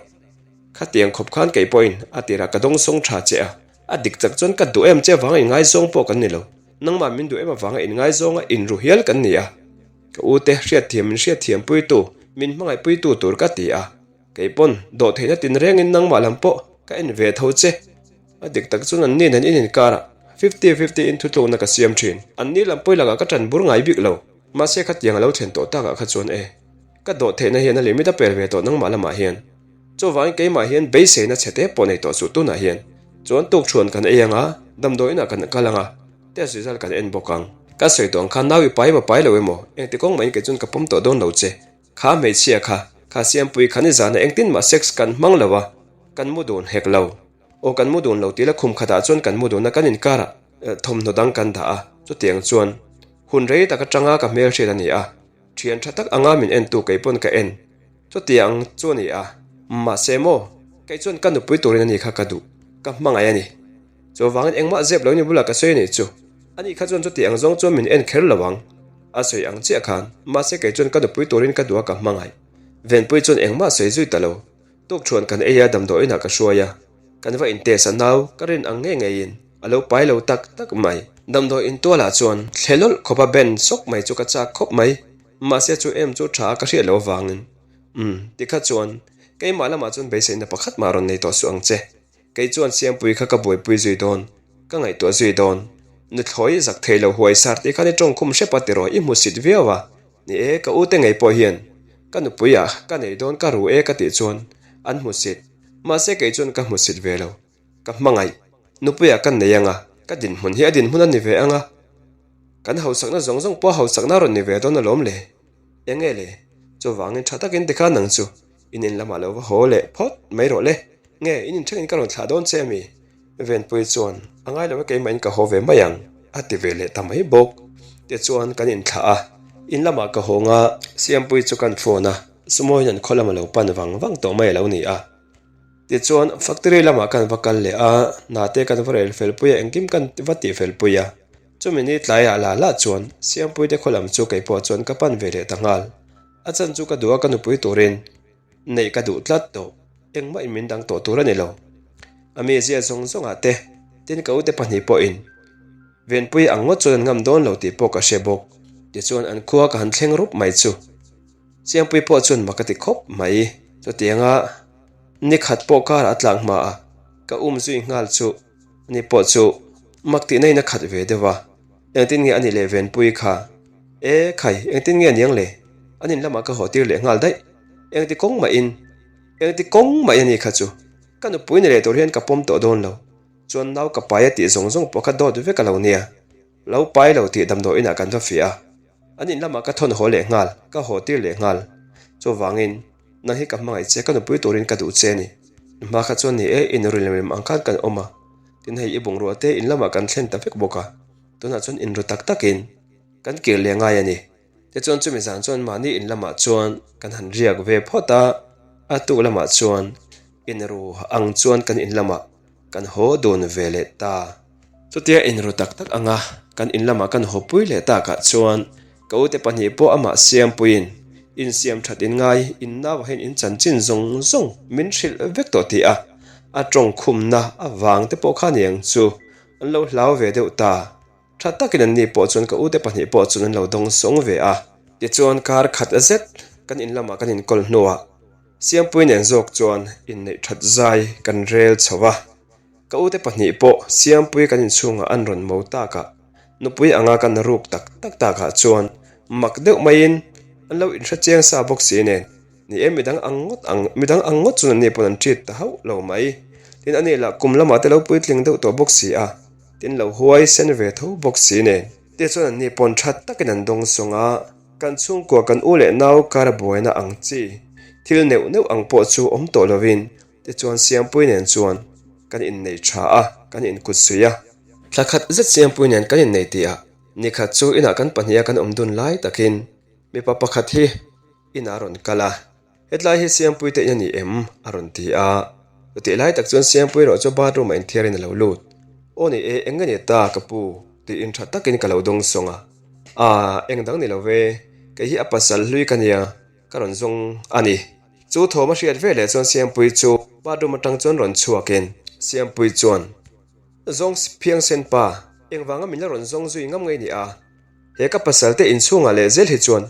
Khatiang khawp khan kei pawhin a tirah ka dawngsawng tha che a, a dik chak chuan ka duh em che avanga inngaizawng pawh kan ni lo. Nangmah min duh em avanga inngaizawng a inru hial kan ni a. Ka u te hriatthiam min hriatthiampuitu, min hmangaihpuitu tur ka ti a. Kei pawn dawhtheihna tinrengin nangmah lam pawh ka en ve tho che. A dik tak chuan anni nen in inkarah fifty fifty in thutlukna ka siam thin. Anni lam pawi lakah ka ṭan bur ngai bik lo. Mahse khatiang a lo thlen tawh takah kha chuan e, ka dawhtheihna hian a limit a pel ve tawh nangmah lamah hian. Chuvangin keimah hian beiseina chhe te pawh nei tawh suh tunah hian. Chuan tukṭhuan kan ei anga, damdawiinah kan kal anga, test result kan en bawk ang. Ka sawi tawh ang khan nau i pai emaw pai lo emaw, engti kawng mahin kei chuan ka pawm tawh dawn lo che. Kha hmeichhia kha, kha Siampui kha nizana engtin mah sex kan hmang lo a, kan mu dun hek lo. Aw kan mu dun lo tih la khum khatah chuan kan mu dun a kan inkarah thawmhnaw dang kan dah a, chutiang chuan hun rei tak atanga ka hmelhriat a ni a, thian tha tak anga min entu kei pawn ka en chutiang chu a ni a, mahse maw kei chuan ka nupui turin a ni kha ka duh, ka hmangaih a ni. Chuvangin engmah zep lo ni bulah ka sawi a nih chu. Ani kha chuan chuti ang zawng chuan min en kher lo ang. A sawi ang chiah khan, mahse kei chuan ka nupui turin ka duh a ka hmangaih. Venpui chuan engmah sawi zui ta lo. Tukṭhuan kan ei a damdawiinah ka hruai a, kan va intest a nau ka rin ang ngei ngeiin a lo pai lo tak tak mai. Damdawiin tualah chuan thle lawlh khawp a ben sawk mai chu ka chak khawp mai. Mahse chu em chu tha a ka hriat loh avangin umm tikha chuan keimah lamah chuan beiseina pakhat mah rawn nei tawh suh ang che. Kei chuan Siampui kha ka buaipui zui dawn, ka ngaihtuah zui dawn. Nuthlawi i zak thei lo huai sar tih khan i tawngkhum hrep a tiraw i hmusit viau a. Ni e, ka ute ngei pawh hian ka nupui ah ka nei dawn ka ru e ka tih chuan an hmusit. Mahse kei chuan ka hmusit ve lo. Ka hmangaih. Nupui ah ka nei anga, ka dinhmun hi a dinhmun a ni ve anga. Kan hausakna zawng zawng pawh hausakna a rawn ni ve dawn alawm le. Enge le? Chuvangin tha takin tikhan nang chu. In in lamah lo va haw leh phawt mai rawh le. Nge, in inthlengin ka rawn thlah dawn che ami? Venpui chuan, A ngai lo e keimahin ka haw ve mai ang, a ti ve leh ta mai bawk. Tichuan kan inthlah a, in lamah ka hawng a, Siampui chu kan phone a, Sumoin an khaw lam a lo pan vang vang tawh mai a lo ni a. Tichuan factory lamah kan va kal leh a, hna te kan va rel fel pui a, engkim kan va tih fel pui a. Chumi ni tlaiah lah lah chuan Siampui te khaw lam chu keipawh chuan ka pan ve leh ta nghal. A chan chu ka duh a ka nupui turin neih ka duh tlat tawh, engmah in min dang tawh tur a ni lo. A mizia zawng zawngah te, tin ka ute pahnih pawhin Venpui ang ngawt chuan an ngam dawn lo tih pawh ka hre bawk. Tichuan an khua ka han thleng rup mai chu Chiangpui pawh chuan mak a ti khawp mai. Chutianga ni khat pawh karah a tlak hma a, ka um zui nghal chu ani pawh chu mak tihna in a khat ve deuh a, engtin nge a nih leh Venpui kha? E khai, engtin nge niang le? An in lamah ka haw tir leh nghal daih. Engti kawng mahin, engti kawng mah i ani kha chu. Ka nupui ni leh tur hian ka pawm tawh dawn lo. Chuan nau ka pai a tih zawng zawng pawh kha dawt vek a lo nia. Lo pai lo tih damdawi inah kan va fiah a. An in lamah ka thawn haw leh nghal, ka haw tir leh nghal. Chuvangin, nang hi ka hmangaih che, ka nupui turin ka duh che a ni. Hma kha chuan ni e, inrilem ang khan kan awm a. Tin hei i bungrua te in lamah kan thlen ta vek bawk a. Tunah chuan inru tak takin kan kir leh ngai a ni. Tichuan chumi zan chuan mahni in lamah chuan kan han riak ve phawt a, a tuk lamah chuan inru ang chuan kan in lamah kan haw dun ve leh ta. Chutia inru tak tak anga kan in lamah kan haw pui leh takah chuan ka ute pahnih pawh amah siampuiin insiam that in ngai in nauah hian in chanchin zawng zawng min hrilh vek tawh tih a, a tawngkhumna avang te pawh kha niang chu An lo hlau ve deuh ta. Tha takin an ni pawh chuan ka ute pahnih pawh chuan an lo dawng sawng ve a. Tichuan kar khat zet kan in lamah kan inkawl hnuah Siampui nen zawk chuan inneih that zai kan rel chho a. Ka ute pahnih pawh Siampui kan inchhungah an rawn mo takah nupui anga kan ruk tak tak takah chuan mak deuh maiin an lo inhre chiang sa bawk si nen Ni e, midang ang ngawt ang, midang ang ngawt chuan anni pawn an treat ta hauh lo mai. Tin, ani lah kum lamah te lo puitling deuh tawh bawk si a, tin lo huai sen ve tho bawk si nen. Tichuan anni pawn tha takin an dawng sawng a, kan chhungkua kan u leh nau kar buaina ang chi, thil neuh neuh ang pawh chu awm tawh lovin, tichuan Siampui nen chuan kan innei tha a, kan inkut suih a. Thla khat zet Siampui nen kan innei tih ah, nikhat chu inah kan pahniha kan awm dun lai takin mipa pakhat hi, Inah a rawn kal a, Hetlai hi Siampui te in a ni em? a rawn ti a. Chutih lai tak chuan Siampui erawh chu bathroom ah inthiarin a lo lut. Aw ni e, eng nge ni ta ka pu? tiin tha takin ka lo dawng sawng a. Aa, eng dang ni lo ve, kei hi a pasal hlui ka nia, ka rawn zawng a ni. Chu thawm a hriat veleh chuan Siampuii chu bathroom atang chuan rawn chhuakin Siampuii chuan, Zawng phiangsen pa, engvanga min la rawn zawng zui ngam ngei ni a? He ka pasal te inchhungah leh zel hi chuan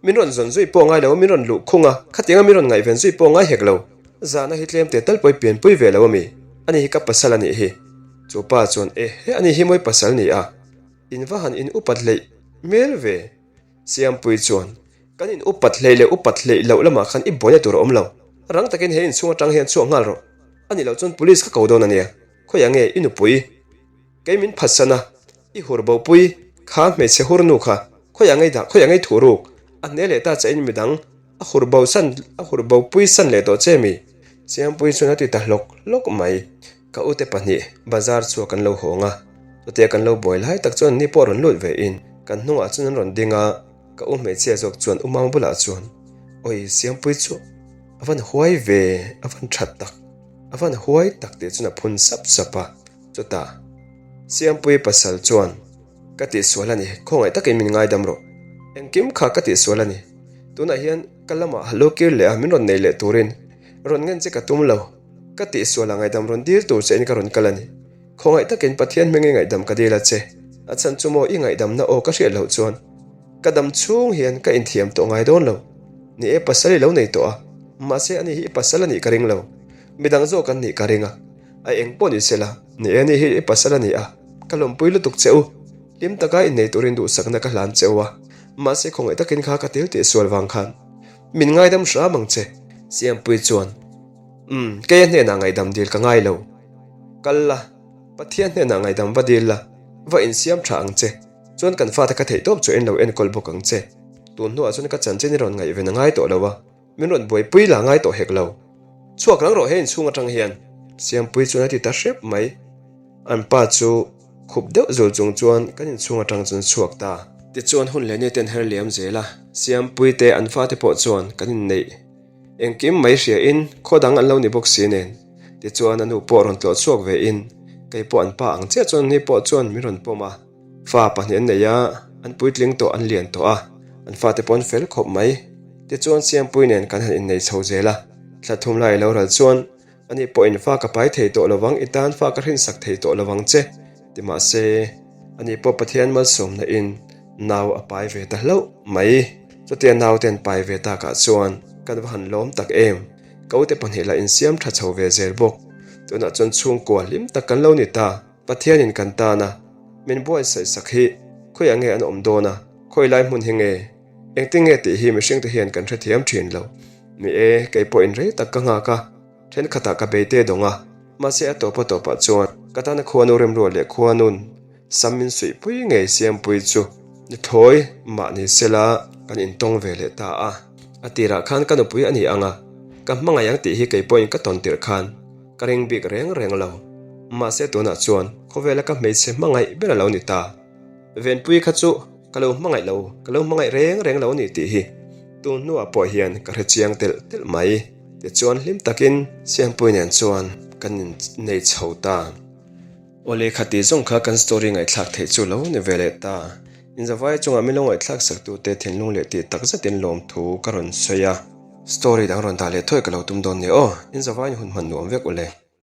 Min rawn zawn zui pawh ngai lo, min rawn luh khung a, khatianga min rawn ngaihven zui pawh ngai hek lo. Zahna hi tlem teh tal pawh i pianpui ve lo a mi? Ani hi ka pasal a nih hi. Chu pa chuan, E he, ani hi mawi pasal ni a? In va han in upat hleih hmel ve. Siampui chuan, Kan in upat hleih leh upat hleih loh lamah khan i buaina tur a awm lo. Rang takin he inchhung atang hian chhuak nghal rawh. A nih loh chuan police ka ko dawn a nia. Khawiah nge i nupui? Kei min phatsan a, i hur bopui, kha hmeichhe hur nu kha, khawiah ngei dah, khawiah ngei thuh ruk, a hne leh ta che in midang, a hur bo san, a hur bopui san leh tawh che mi? Siampui chuan a ti ta hlawk hlawk mai. Ka ute pahnih bazar chhuak kan lo hawng a, chutia kan lo buai lai tak chuan ni pawh rawn lut ve in kan hnungah chuan an rawn ding a, ka u hmeichhia zawk chuan u Mang bulah chuan, Awi Siampui chu a van huai ve, a van that tak, a van huai tak tih chuan a phun sap sap a. Chutah, Siampuii pasal chuan, Ka tihsual a ni, khawngaih takin min ngaidam rawh. Engkim kha ka tihsual a ni. Tunah hian ka lamah lo kir leh a, min rawn nei leh turin rawn ngen che ka tum lo. Ka tihsual a ngaihdam rawn dil tur che in ka rawn kal a ni. Khawngaih takin Pathian hming i ngaihdam ka dil a che. A chhan chu maw i ngaihdamna aw ka hriat loh chuan ka dam chhung hian ka inthiam tawh ngai dawn lo. Ni e, pasal i lo nei tawh a, mahse ani hi i pasal a nih ka ring lo. Midang zawk an nih ka ring a. A eng pawh ni sela, ni e ni hi i pasal a ni a, ka lawmpui lutuk che u. Hlim taka innei turin duhsakna ka hlan che u a, mahse khawngaih takin kha ka til tih sual vang khan min ngaidam hram ang che. Siampui chuan, Umm, kei a hnenah ngaihdam dil ka ngai lo. Kal la, Pathian hnenah ngaihdam va dil la, va insiam tha ang che. Chuan kan fate ka theihtawp chu en lo enkawl bawk ang che. Tun hnuah chuan ka chanchin i rawn ngaihven a ngai tawh lo a. Min rawn buaipui la ngai tawh hek lo. Chhuak rang rawh he inchhung atang hian. Siampui chuan a ti ta hrep mai. An pa chu khup deuh zul chung chuan kan inchhung atang chuan chhuak ta. Tichuan hun leh ni ten her liam zel a. Siampui te an fate pawh chuan kan inneih engkim mai hria in khaw dang an lo ni bawk si nen. Tichuan a nu pawh rawn tlawh chhuak ve in kei pawh an pa ang chiah chuan ni pawh chuan min rawn pawm a. Fa pahnih an nei a, an puitling tawh an lian tawh a, an fate pawh an fel khawp mai. Tichuan Siampui nen kan han innei chho zel a, thla thum lai lo ral chuan ani pawhin fa ka pai thei tawh lovang, i tan fa ka hrinsak thei tawh lovang che ti mahse ani pawh Pathian malsawmna in nau a pai ve ta hlauh mai. Chutia naute an pai ve takah chuan kan va han lawm tak em, ka ute pahnih lah insiam tha chho ve zel bawk. Tunah chuan chhungkua hlim tak kan lo ni ta. Pathianin kan tan a, min buaitsaih sak hi khawiah nge an awm dawn a, khawi lai hmun hi nge, engtin nge tih hi mihringte hian kan hrethiam thin lo. Ni e, kei pawhin rei tak ka nghak a, thenkhatah ka beite dawng a, mahse a tawpa tawpah chuan ka tana khuanu remruat leh khuanun sam min suihpui ngei siampui chu nithawi mah ni sela kan intawng ve leh ta a. A tirah khan ka nupui a ni ang a, ka hmangaih ang tih hi kei pawhin ka tawn tirh khan Ka ring bik reng reng lo. Mahse tunah chuan khawvela ka hmeichhe hmangaih ber a lo ni ta. Venpui kha chu ka lo hmangaih lo, ka lo hmangaih reng reng lo a ni tih hi tun hnuah pawh hian ka hre chiang telh telh mai. Tichuan hlim takin Siampui nen chuan kan innei chho ta. Awle khati zawng kha kan story ngaihthlak theih chu lo ni ve leh ta. Inzavai chungah min lo ngaihthlak saktute thinlung leh tih takzetin lawmthu ka rawn sawi a. Story dang rawn dah leh thuai ka lo tum dawn nia aw, in zavaiin hun hman nuam vek ule.